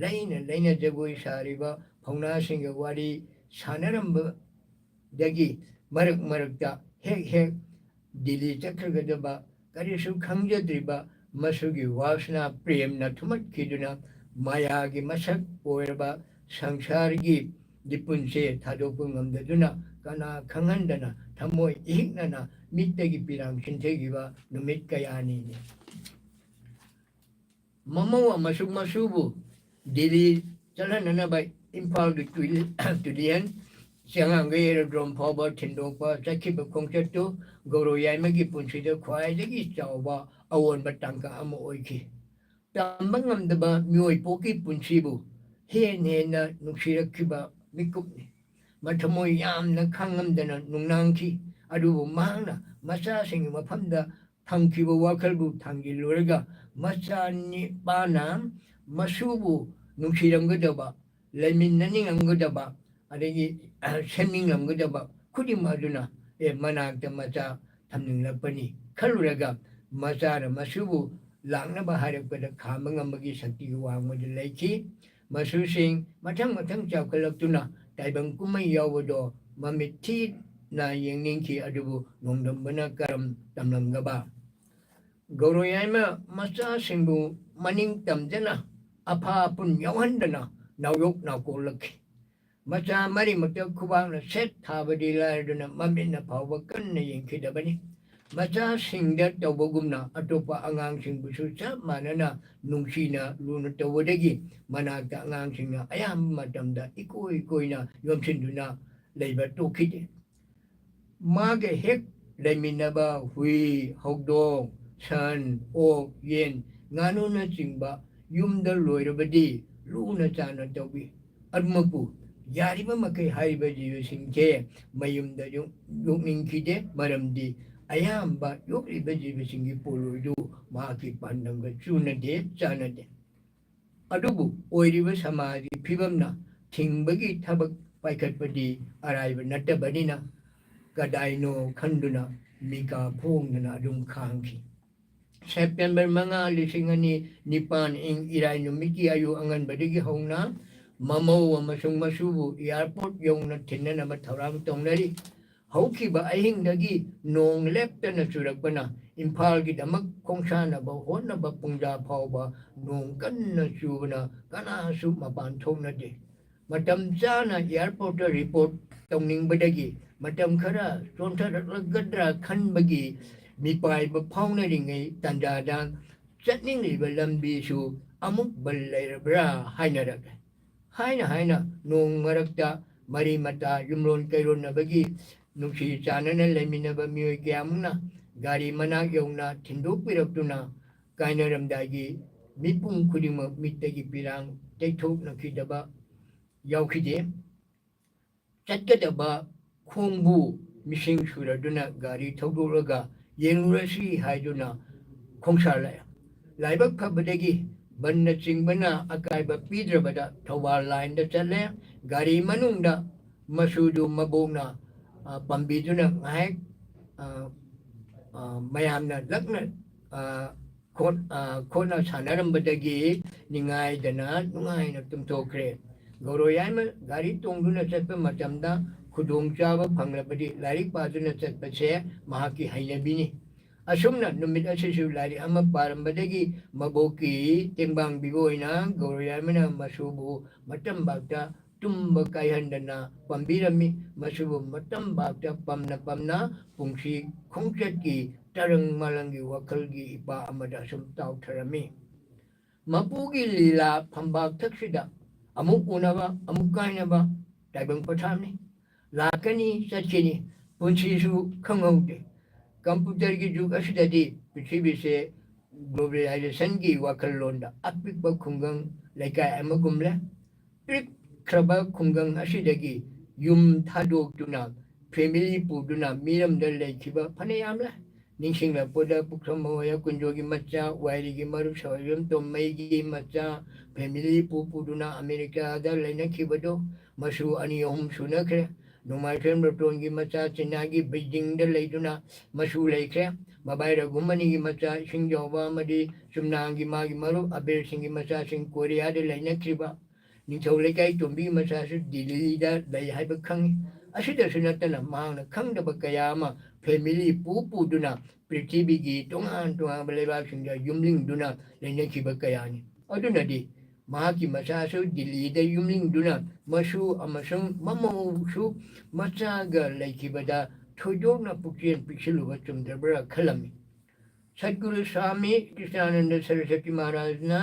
ꯂꯩꯅ ꯂꯩꯅ ꯖꯒꯣꯏ ꯁꯥꯔꯤꯕ ꯐꯧꯅꯥꯁꯤꯡꯒ ꯋꯥꯔꯤ ꯁꯥꯟꯅꯔꯝꯕꯗꯒꯤ ꯃꯔꯛ ꯃꯔꯛꯇ ꯍꯦꯛ ꯍꯦꯛ ꯗꯤꯜꯂꯤ ꯆꯠꯈ꯭ꯔꯒꯗꯕ ꯀꯔꯤꯁꯨ ꯈꯪꯖꯗ꯭ꯔꯤꯕ ꯃꯁꯨꯒꯤ ꯋꯥꯁꯅꯥ ꯄ꯭ꯔꯦꯝꯅ ꯊꯨꯝꯍꯠꯈꯤꯗꯨꯅ ꯃꯥꯌꯥꯒꯤ ꯃꯁꯛ ꯑꯣꯏꯔꯕ ꯁꯪꯁꯥꯔꯒꯤ ꯂꯤꯄꯨꯟꯁꯦ ꯊꯥꯗꯣꯛꯄ ꯉꯝꯗꯗꯨꯅ ꯀꯅꯥ ꯈꯪꯍꯟꯗꯅ ꯊꯃꯣꯏ ꯏꯍꯤꯛꯅꯅ ꯃꯤꯠꯇꯒꯤ ꯄꯤꯔꯥꯡ ꯆꯤꯟꯊꯈꯤꯕ ꯅꯨꯃꯤꯠ ꯀꯌꯥꯅꯤꯅꯤ꯫ ꯃꯃꯧ ꯑꯃꯁꯨꯡ ꯃꯁꯨꯕꯨ ꯗꯤꯜꯂꯤ ꯆꯠꯍꯟꯅꯅꯕ ꯏꯝꯐꯥꯜꯒꯤ ꯇꯨꯂꯤ-, ꯇꯨꯂꯤꯍꯟ ꯆꯉꯥꯡꯒꯩ ꯑꯦꯔꯣꯗ꯭ꯔꯣꯝ ꯐꯥꯎꯕ ꯊꯤꯟꯗꯣꯛꯄ ꯆꯠꯈꯤꯕ ꯈꯣꯡꯆꯠꯇꯨ ꯒꯧꯔꯣ ꯌꯥꯏꯃꯒꯤ ꯄꯨꯟꯁꯤꯗ ꯈ꯭ꯋꯥꯏꯗꯒꯤ ꯆꯥꯎꯕ ꯑꯑꯣꯟꯕ ꯇꯥꯡꯀꯛ ꯑꯃ ꯑꯣꯏꯈꯤ꯫ ꯇꯝꯕ ꯉꯝꯗꯕ ꯃꯤꯑꯣꯏ ꯄꯣꯛꯀꯤ ꯄꯨꯟꯁꯤꯕꯨ ꯍꯦꯟꯅ ꯍꯦꯟꯅ ꯅꯨꯡꯁꯤꯔꯛꯈꯤꯕ ꯃꯤꯀꯨꯞꯅꯤ꯫ ꯃꯊꯃꯣꯏ ꯌꯥꯝꯅ ꯈꯥꯡꯉꯝꯗꯅ ꯅꯨꯡꯅꯥꯡꯈꯤ꯫ ꯑꯗꯨꯕꯨ ꯃꯍꯥꯛꯅ ꯃꯆꯥꯁꯤꯡꯒꯤ ꯃꯐꯝꯗ ꯊꯝꯈꯤꯕ ꯋꯥꯈꯜꯕꯨ ꯊꯥꯡꯖꯤꯜꯂꯨꯔꯒ, ꯃꯆꯥ ꯅꯤꯄꯥꯅ ꯃꯁꯨꯕꯨ ꯅꯨꯡꯁꯤꯔꯝꯒꯗꯕ, ꯂꯩꯃꯤꯟꯅꯅꯤꯡꯉꯝꯒꯗꯕ, ꯑꯗꯒꯤ ꯁꯦꯝꯅꯤꯡꯂꯝꯒꯗꯕ ꯈꯨꯗꯤꯡꯃꯛ ꯑꯗꯨꯅ, ꯑꯦ, ꯃꯅꯥꯛꯇ ꯃꯆꯥ ꯊꯝꯅꯤꯡꯂꯛꯄꯅꯤ ꯈꯜꯂꯨꯔꯒ, ꯃꯆꯥꯅ ꯃꯁꯨꯕꯨ ꯂꯥꯛꯅꯕ ꯍꯥꯏꯔꯛꯄꯗ ꯈꯥꯝꯕ ꯉꯝꯕꯒꯤ ꯁꯛꯇꯤꯒꯤ ꯋꯥꯡꯃꯗ ꯂꯩꯈꯤ꯫ ꯃꯁꯨꯁꯤꯡ ꯃꯊꯪ ꯃꯊꯪ ꯆꯥꯎꯈꯠꯂꯛꯇꯨꯅ ꯇꯥꯏꯕꯪ ꯀꯨꯝꯍꯩ ꯌꯥꯎꯕꯗꯣ ꯃꯃꯤꯠ ꯊꯤꯅ ꯌꯦꯡꯅꯤꯡꯈꯤ, ꯑꯗꯨꯕꯨ ꯅꯣꯡꯗꯝꯕꯅ ꯀꯔꯝ ꯇꯝꯂꯝꯒꯕ? ꯒꯧꯔꯣ ꯌꯥꯏꯃ ꯃꯆꯥꯁꯤꯡꯕꯨ ꯃꯅꯤꯡ ꯇꯝꯖꯅ ꯑꯐꯥ ꯑꯄꯨꯟ ꯌꯥꯎꯍꯟꯗꯅ ꯅꯥꯎꯌꯣꯛ ꯅꯥꯎꯀꯣꯜꯂꯛꯈꯤ꯫ ꯃꯆꯥ ꯃꯔꯤꯃꯛꯇ ꯈꯨꯕꯥꯛꯅ ꯁꯦꯠ ꯊꯥꯕꯗꯤ ꯂꯥꯏꯔꯗꯨꯅ ꯃꯃꯤꯠꯅ ꯐꯥꯎꯕ ꯀꯟꯅ ꯌꯦꯡꯈꯤꯗꯕꯅꯤ꯫ ꯃꯆꯥꯁꯤꯡꯗ ꯇꯧꯕꯒꯨꯝꯅ ꯑꯇꯣꯞꯄ ꯑꯉꯥꯡꯁꯤꯡꯕꯨꯁꯨ ꯆꯞ ꯃꯥꯟꯅꯅ ꯅꯨꯡꯁꯤꯅ ꯂꯨꯅ ꯇꯧꯕꯗꯒꯤ ꯃꯅꯥꯛꯇ ꯑꯉꯥꯡꯁꯤꯡꯅ ꯑꯌꯥꯝꯕ ꯃꯇꯝꯗ ꯏꯀꯣꯏ ꯀꯣꯏꯅ ꯌꯣꯝꯁꯤꯟꯗꯨꯅ ꯂꯩꯕ ꯇꯣꯛꯈꯤꯗꯦ꯫ ꯃꯥꯒ ꯍꯦꯛ ꯂꯩꯃꯤꯟꯅꯕ ꯍꯨꯏ, ꯍꯧꯗꯣꯡ, ꯁꯟ, ꯑꯣꯛ, ꯌꯦꯟ, ꯉꯥꯅꯨꯅꯆꯤꯡꯕ ꯌꯨꯝꯗ ꯂꯣꯏꯔꯕꯗꯤ ꯂꯨꯅ ꯆꯥꯟꯅ ꯇꯧꯕꯤ꯫ ꯑꯗꯨꯃꯛꯄꯨ ꯌꯥꯔꯤꯕ ꯃꯈꯩ ꯍꯥꯏꯔꯤꯕ ꯖꯤꯕꯁꯤꯡꯁꯦ ꯃꯌꯨꯝꯗ ꯌꯣꯛ-, ꯌꯣꯛꯅꯤꯡꯈꯤꯗꯦ, ꯃꯔꯝꯗꯤ ꯑꯌꯥꯝꯕ ꯌꯣꯛꯂꯤꯕ ꯖꯤꯕꯁꯤꯡꯒꯤ ꯄꯣꯠꯂꯣꯏꯗꯨ ꯃꯍꯥꯛꯀꯤ ꯄꯥꯟꯗꯝꯒ ꯆꯨꯅꯗꯦ, ꯆꯥꯟꯅꯗꯦ꯫ ꯑꯗꯨꯕꯨ ꯑꯣꯏꯔꯤꯕ ꯁꯃꯥꯖꯒꯤ ꯐꯤꯕꯝꯅ ꯊꯤꯡꯕꯒꯤ ꯊꯕꯛ ꯄꯥꯏꯈꯠꯄꯗꯤ ꯑꯔꯥꯏꯕ ꯅꯠꯇꯕꯅꯤꯅ, ꯀꯗꯥꯏꯅꯣ ꯈꯟꯗꯨꯅ ꯃꯤꯀꯥ ꯐꯣꯡꯗꯅ ꯑꯗꯨꯝ ꯈꯥꯡꯈꯤ꯫ ꯁꯦꯞꯇꯦꯝꯕꯔ ꯃꯉꯥ, ꯂꯤꯁꯤꯡ ꯑꯅꯤ ꯅꯤꯄꯥꯟ, ꯏꯪ ꯏꯔꯥꯏ ꯅꯨꯃꯤꯠꯀꯤ ꯑꯌꯨꯛ ꯑꯉꯟꯕꯗꯒꯤ ꯍꯧꯅ ꯃꯃꯧ ꯑꯃꯁꯨꯡ ꯃꯁꯨꯕꯨ ꯑꯦꯌꯥꯔꯄꯣꯔꯠ ꯌꯧꯅ ꯊꯤꯟꯅꯅꯕ ꯊꯧꯔꯥꯡ ꯇꯧꯅꯔꯤ꯫ ꯍꯧꯈꯤꯕ ꯑꯍꯤꯡꯗꯒꯤ ꯅꯣꯡ ꯂꯦꯞꯇꯅ ꯆꯨꯔꯛꯄꯅ ꯏꯝꯐꯥꯜꯒꯤꯗꯃꯛ ꯈꯣꯡꯁꯥꯟꯅꯕ ꯍꯣꯠꯅꯕ ꯄꯨꯡꯖꯥ ꯐꯥꯎꯕ ꯅꯣꯡ ꯀꯟꯅ ꯆꯨꯕꯅ ꯀꯅꯥꯁꯨ ꯃꯄꯥꯟ ꯊꯣꯛꯅꯗꯦ꯫ ꯃꯇꯝ ꯆꯥꯅ ꯑꯦꯌꯥꯔꯄꯣꯔꯠꯇ ꯔꯤꯄꯣꯔꯠ ꯇꯧꯅꯤꯡꯕꯗꯒꯤ ꯃꯇꯝ ꯈꯔ ꯆꯣꯟꯊꯔꯛꯂꯒꯗ꯭ꯔꯥ ꯈꯟꯕꯒꯤ ꯃꯤꯄꯥꯏꯕ ꯐꯥꯎꯅꯔꯤꯉꯩ ꯇꯥꯟꯖꯥꯗ ꯆꯠꯅꯤꯡꯂꯤꯕ ꯂꯝꯕꯤꯁꯨ ꯑꯃꯨꯛ ꯕꯟ ꯂꯩꯔꯕ꯭ꯔꯥ ꯍꯥꯏꯅꯔꯛꯂꯦ꯫ ꯍꯥꯏꯅ ꯍꯥꯏꯅ ꯅꯣꯡ ꯃꯔꯛꯇ ꯃꯔꯤ ꯃꯇꯥ, ꯌꯨꯝꯂꯣꯟ ꯀꯩꯔꯣꯟꯅꯕꯒꯤ ꯅꯨꯡꯁꯤ ꯆꯥꯟꯅꯅ ꯂꯩꯃꯤꯟꯅꯕ ꯃꯤꯑꯣꯏ ꯀꯌꯥꯃꯨꯛꯅ ꯒꯥꯔꯤ ꯃꯅꯥꯛ ꯌꯧꯅ ꯊꯤꯟꯗꯣꯛꯄꯤꯔꯛꯇꯨꯅ ꯀꯥꯏꯅꯔꯝꯗꯥꯏꯒꯤ ꯃꯤꯄꯨꯝ ꯈꯨꯗꯤꯡꯃꯛ ꯃꯤꯠꯇꯒꯤ ꯄꯤꯔꯥꯡ ꯇꯩꯊꯣꯛꯅꯈꯤꯗꯕ ꯌꯥꯎꯈꯤꯗꯦ꯫ ꯆꯠꯀꯗꯕ ꯈꯣꯡꯕꯨ ꯃꯤꯁꯤꯡ ꯁꯨꯔꯗꯨꯅ ꯒꯥꯔꯤ ꯊꯧꯗꯣꯛꯂꯒ ꯌꯦꯡꯂꯨꯔꯁꯤ ꯍꯥꯏꯗꯨꯅ ꯈꯣꯡꯁꯥꯜꯂꯛꯑꯦ꯫ ꯂꯥꯏꯕꯛ ꯐꯕꯗꯒꯤ ꯕꯟꯅꯆꯤꯡꯕꯅ ꯑꯀꯥꯏꯕ ꯄꯤꯗ꯭ꯔꯕꯗ ꯊꯧꯕꯥꯜ ꯂꯥꯏꯟꯗ ꯆꯠꯂꯦ꯫ ꯒꯥꯔꯤ ꯃꯅꯨꯡꯗ ꯃꯆꯨꯗꯨ ꯃꯕꯣꯛꯅ, ꯑ, ꯄꯝꯕꯤꯗꯨꯅ ꯉꯥꯏꯍꯥꯛ, ꯑ, ꯑ, ꯃꯌꯥꯝꯅ ꯂꯛꯅ, ꯑ, ꯈꯣꯠ-, ꯑ, ꯈꯣꯠꯅ ꯁꯥꯟꯅꯔꯝꯕꯗꯒꯤ ꯅꯤꯡꯉꯥꯏꯗꯅ ꯅꯨꯡꯉꯥꯏꯅ ꯇꯨꯝꯊꯣꯛꯈ꯭ꯔꯦ꯫ ꯒꯧꯔꯣ ꯌꯥꯏꯃ ꯒꯥꯔꯤ ꯇꯣꯡꯗꯨꯅ ꯆꯠꯄ ꯃꯇꯝꯗ ꯈꯨꯗꯣꯡꯆꯥꯕ ꯐꯪꯂꯕꯗꯤ ꯂꯥꯏꯔꯤꯛ ꯄꯥꯗꯨꯅ ꯆꯠꯄꯁꯦ ꯃꯍꯥꯛꯀꯤ ꯍꯩꯅꯕꯤꯅꯤ꯫ ꯑꯁꯨꯝꯅ ꯅꯨꯃꯤꯠ ꯑꯁꯤꯁꯨ ꯂꯥꯏꯔꯤꯛ ꯑꯃ ꯄꯥꯔꯝꯕꯗꯒꯤ ꯃꯕꯣꯛꯀꯤ ꯇꯦꯡꯕꯥꯡꯕꯤꯕ ꯑꯣꯏꯅ ꯒꯧꯔꯣ ꯌꯥꯏꯃꯅ ꯃꯆꯨꯕꯨ ꯃꯇꯝꯕꯥꯛꯇ ꯇꯨꯝꯕ ꯀꯥꯏꯍꯟꯗꯅ ꯄꯝꯕꯤꯔꯝꯃꯤ꯫ ꯃꯆꯨꯕꯨ ꯃꯇꯝꯕꯥꯛꯇ ꯄꯝꯅ ꯄꯝꯅ ꯄꯨꯟꯁꯤ ꯈꯣꯡꯆꯠꯀꯤ ꯇꯔꯪ ꯃꯥꯂꯪꯒꯤ ꯋꯥꯈꯜꯒꯤ ꯏꯄꯥ ꯑꯃꯗ ꯑꯁꯨꯝ ꯇꯥꯎꯊꯔꯝꯃꯤ꯫ ꯃꯄꯨꯒꯤ ꯂꯤꯂꯥ ꯐꯝꯕꯥꯛ ꯊꯛꯁꯤꯗ ꯑꯃꯨꯛ ꯎꯅꯕ, ꯑꯃꯨꯛ ꯀꯥꯏꯅꯕ ꯇꯥꯏꯕꯪ ꯄꯊꯥꯞꯅꯤ꯫ ꯂꯥꯛꯀꯅꯤ, ꯆꯠꯈꯤꯅꯤ, ꯄꯨꯟꯁꯤꯁꯨ ꯈꯪꯍꯧꯗꯦ꯫ ꯀꯝꯄ꯭ꯌꯨꯇꯔꯒꯤ ꯖꯨꯒ ꯑꯁꯤꯗꯗꯤ ꯄ꯭ꯔꯤꯊꯤꯕꯤꯁꯦ ꯒ꯭ꯂꯣꯕꯦꯂꯥꯏꯖꯦꯁꯟꯒꯤ ꯋꯥꯈꯜꯂꯣꯟꯗ ꯑꯄꯤꯛꯄ ꯈꯨꯡꯒꯪ ꯂꯩꯀꯥꯏ ꯑꯃꯒꯨꯝꯂꯦ꯫ ꯄꯤꯛꯈ꯭ꯔꯕ ꯈꯨꯡꯒꯪ ꯑꯁꯤꯗꯒꯤ ꯌꯨꯝ ꯊꯥꯗꯣꯛꯇꯨꯅ, ꯐꯦꯃꯤꯂꯤ ꯄꯨꯗꯨꯅ ꯃꯤꯔꯝꯗ ꯂꯩꯈꯤꯕ ꯐꯅꯌꯥꯝ ꯂꯩ꯫ ꯅꯤꯡꯁꯤꯡꯂꯛꯄꯗ ꯄꯨꯈ꯭ꯔꯝ ꯃꯣꯍꯣꯌ ꯀꯨꯟꯖꯣꯒꯤ ꯃꯆꯥ, ꯋꯥꯏꯔꯤꯒꯤ ꯃꯔꯨꯞ ꯁꯋꯥꯏꯕꯦꯝ ꯇꯣꯝꯃꯩꯒꯤ ꯃꯆꯥ, ꯐꯦꯃꯤꯂꯤ ꯄꯨ ꯄꯨꯗꯨꯅ ꯑꯃꯦꯔꯤꯀꯥꯗ ꯂꯩꯅꯈꯤꯕꯗꯣ ꯃꯆꯨ ꯑꯅꯤ ꯑꯍꯨꯝ ꯁꯨꯅꯈ꯭ꯔꯦ꯫ ꯅꯣꯡꯃꯥꯏꯊꯦꯝ ꯔꯇꯣꯟꯒꯤ ꯃꯆꯥ ꯆꯤꯅꯥꯒꯤ ꯕꯩꯖꯤꯡꯗ ꯂꯩꯗꯨꯅ ꯃꯆꯨ ꯂꯩꯈ꯭ꯔꯦ꯫ ꯃꯕꯥꯏ ꯔꯘꯨꯃꯅꯤꯒꯤ ꯃꯆꯥ ꯏꯁꯤꯡꯖꯥꯎꯕ ꯑꯃꯗꯤ ꯆꯨꯝꯅꯥꯡꯒꯤ ꯃꯥꯒꯤ ꯃꯔꯨꯞ ꯑꯕꯤꯔ ꯁꯤꯡꯒꯤ ꯃꯆꯥꯁꯤꯡ ꯀꯣꯔꯤꯌꯥꯗ ꯂꯩꯅꯈ꯭ꯔꯤꯕ꯫ ꯅꯤꯡꯊꯧ ꯂꯩꯀꯥꯏ ꯇꯣꯝꯕꯤꯒꯤ ꯃꯆꯥꯁꯨ ꯗꯤꯜꯂꯤꯗ ꯂꯩ ꯍꯥꯏꯕ ꯈꯪꯉꯤ꯫ ꯑꯁꯤꯗꯁꯨ ꯅꯠꯇꯅ ꯃꯍꯥꯛꯅ ꯈꯪꯗꯕ ꯀꯌꯥ ꯑꯃ ꯐꯦꯃꯤꯂꯤ ꯄꯨ ꯄꯨꯗꯨꯅ ꯄ꯭ꯔꯤꯊꯤꯕꯤꯒꯤ ꯇꯣꯉꯥꯟ ꯇꯣꯉꯥꯟꯕ ꯂꯩꯕꯥꯛꯁꯤꯡꯗ ꯌꯨꯝꯂꯤꯡꯗꯨꯅ ꯂꯩꯅꯈꯤꯕ ꯀꯌꯥꯅꯤ꯫ ꯑꯗꯨꯅꯗꯤ ꯃꯍꯥꯛꯀꯤ ꯃꯆꯥꯁꯨ ꯗꯤꯜꯂꯤꯗ ꯌꯨꯝꯂꯤꯡꯗꯨꯅ ꯃꯆꯨ ꯑꯃꯁꯨꯡ ꯃꯃꯧꯁꯨ ꯃꯆꯥꯒ ꯂꯩꯈꯤꯕꯗ ꯊꯣꯏꯗꯣꯛꯅ ꯄꯨꯛꯆꯦꯜ ꯄꯤꯛꯁꯤꯜꯂꯨꯕ ꯆꯨꯝꯗ꯭ꯔꯕ꯭ꯔꯥ ꯈꯜꯂꯝꯃꯤ꯫ ꯁꯠꯒꯨꯔꯨ ꯁ꯭ꯋꯥꯃꯤ ꯀ꯭ꯔꯤꯁꯅꯥꯅꯟꯗ ꯁꯔꯁꯋꯇꯤ ꯃꯍꯥꯔꯥꯖꯅ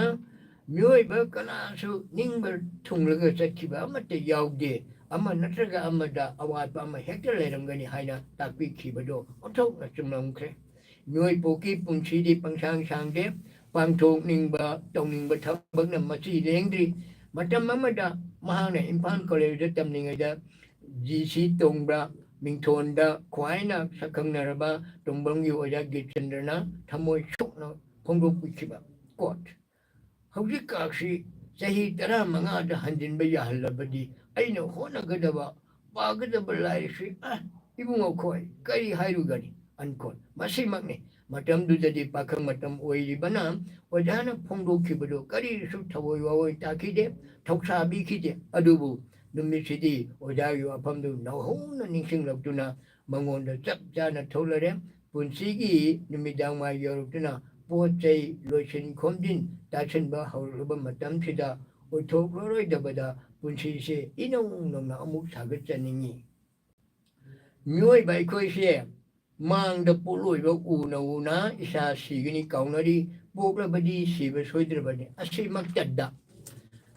ꯃꯤꯑꯣꯏꯕ ꯀꯅꯥꯁꯨ ꯅꯤꯡꯕ ꯊꯨꯡꯂꯒ ꯆꯠꯈꯤꯕ ꯑꯃꯠꯇ ꯌꯥꯎꯗꯦ꯫ ꯑꯃ ꯅꯠꯇ꯭ꯔꯒ ꯑꯃꯗ ꯑꯋꯥꯠꯄ ꯑꯃ ꯍꯦꯛꯇ ꯂꯩꯔꯝꯒꯅꯤ ꯍꯥꯏꯅ ꯇꯥꯛꯄꯤꯈꯤꯕꯗꯣ ꯑꯣꯟꯊꯣꯛꯅ ꯆꯨꯝꯂꯝꯈ꯭ꯔꯦ꯫ ꯃꯤꯑꯣꯏ ꯄꯣꯛꯀꯤ ꯄꯨꯟꯁꯤꯗꯤ ꯄꯪꯁꯥꯡ ꯁꯥꯡꯗꯦ꯫ ꯄꯥꯡꯊꯣꯛꯅꯤꯡꯕ, ꯇꯧꯅꯤꯡꯕ ꯊꯕꯛꯅ ꯃꯆꯤ ꯂꯦꯡꯗ꯭ꯔꯤ꯫ ꯃꯇꯝ ꯑꯃꯗ ꯃꯍꯥꯛꯅ ꯏꯝꯐꯥꯜ ꯀꯣꯂꯦꯖꯇ ꯇꯝꯂꯤꯉꯩꯗ ꯖꯤ ꯁꯤ ꯇꯣꯡꯕ꯭ꯔꯥ ꯃꯤꯡꯊꯣꯟꯗ ꯈ꯭ꯋꯥꯏꯅ ꯁꯛꯈꯪꯅꯔꯕ ꯇꯣꯡꯕ꯭ꯔꯝꯒꯤ ꯑꯣꯖꯥ ꯒꯤꯔꯆꯟꯗ꯭ꯔꯅ ꯊꯃꯣꯏ ꯁꯣꯛꯅ ꯐꯣꯡꯗꯣꯛꯄꯤꯈꯤꯕ꯫ Quote, "ꯍꯧꯖꯤꯛꯀꯥꯟꯁꯤ ꯆꯍꯤ ꯇꯔꯥꯃꯉꯥꯗ ꯍꯟꯖꯤꯟꯕ ꯌꯥꯍꯜꯂꯕꯗꯤ ꯑꯩꯅ ꯍꯣꯠꯅꯒꯗꯕ, ꯄꯥꯒꯗꯕ ꯂꯥꯏꯔꯤꯛꯁꯤ, ꯑ, ꯏꯕꯨꯡꯉꯣ ꯈꯣꯏ ꯀꯔꯤ ꯍꯥꯏꯔꯨꯒꯅꯤ?" Unquote꯫ ꯃꯁꯤꯃꯛꯅꯤ꯫ ꯃꯇꯝꯗꯨꯗꯗꯤ ꯄꯥꯈꯪ ꯃꯇꯝ ꯑꯣꯏꯔꯤꯕꯅ ꯑꯣꯖꯥꯅ ꯐꯣꯡꯗꯣꯛꯈꯤꯕꯗꯨ ꯀꯔꯤꯁꯨ ꯊꯑꯣꯏ ꯋꯥꯑꯣꯏ ꯇꯥꯈꯤꯗꯦ, ꯊꯧꯁꯥꯕꯤꯈꯤꯗꯦ꯫ ꯑꯗꯨꯕꯨ ꯅꯨꯃꯤꯠꯁꯤꯗꯤ ꯑꯣꯖꯥꯒꯤ ꯋꯥꯐꯝꯗꯨ ꯅꯧꯍꯧꯅ ꯅꯤꯡꯁꯤꯡꯂꯛꯇꯨꯅ ꯃꯉꯣꯟꯗ ꯆꯞ ꯆꯥꯅ ꯊꯣꯛꯂꯔꯦ꯫ ꯄꯨꯟꯁꯤꯒꯤ ꯅꯨꯃꯤꯗꯥꯡ ꯋꯥꯏ ꯌꯧꯔꯛꯇꯨꯅ ꯄꯣꯠ ꯆꯩ ꯂꯣꯏꯁꯤꯟ ꯈꯣꯝꯖꯤꯟ ꯇꯥꯁꯤꯟꯕ ꯍꯧꯔꯛꯂꯕ ꯃꯇꯝꯁꯤꯗ ꯑꯣꯏꯊꯣꯛꯂꯔꯣꯏꯗꯕꯗ ꯄꯨꯟꯁꯤꯁꯦ ꯏꯅꯧ ꯅꯧꯅ ꯑꯃꯨꯛ ꯁꯥꯒꯠꯆꯅꯤꯡꯏ꯫ ꯃꯤꯑꯣꯏꯕ ꯑꯩꯈꯣꯏꯁꯦ ꯃꯥꯡꯗ ꯄꯣꯛꯂꯣꯏꯕ ꯎꯅ ꯎꯅ ꯏꯁꯥ ꯁꯤꯒꯅꯤ ꯀꯥꯎꯅꯔꯤ, ꯄꯣꯛꯂꯕꯗꯤ ꯁꯤꯕ ꯁꯣꯏꯗ꯭ꯔꯕꯅꯤ꯫ ꯑꯁꯤꯃꯛꯇꯗ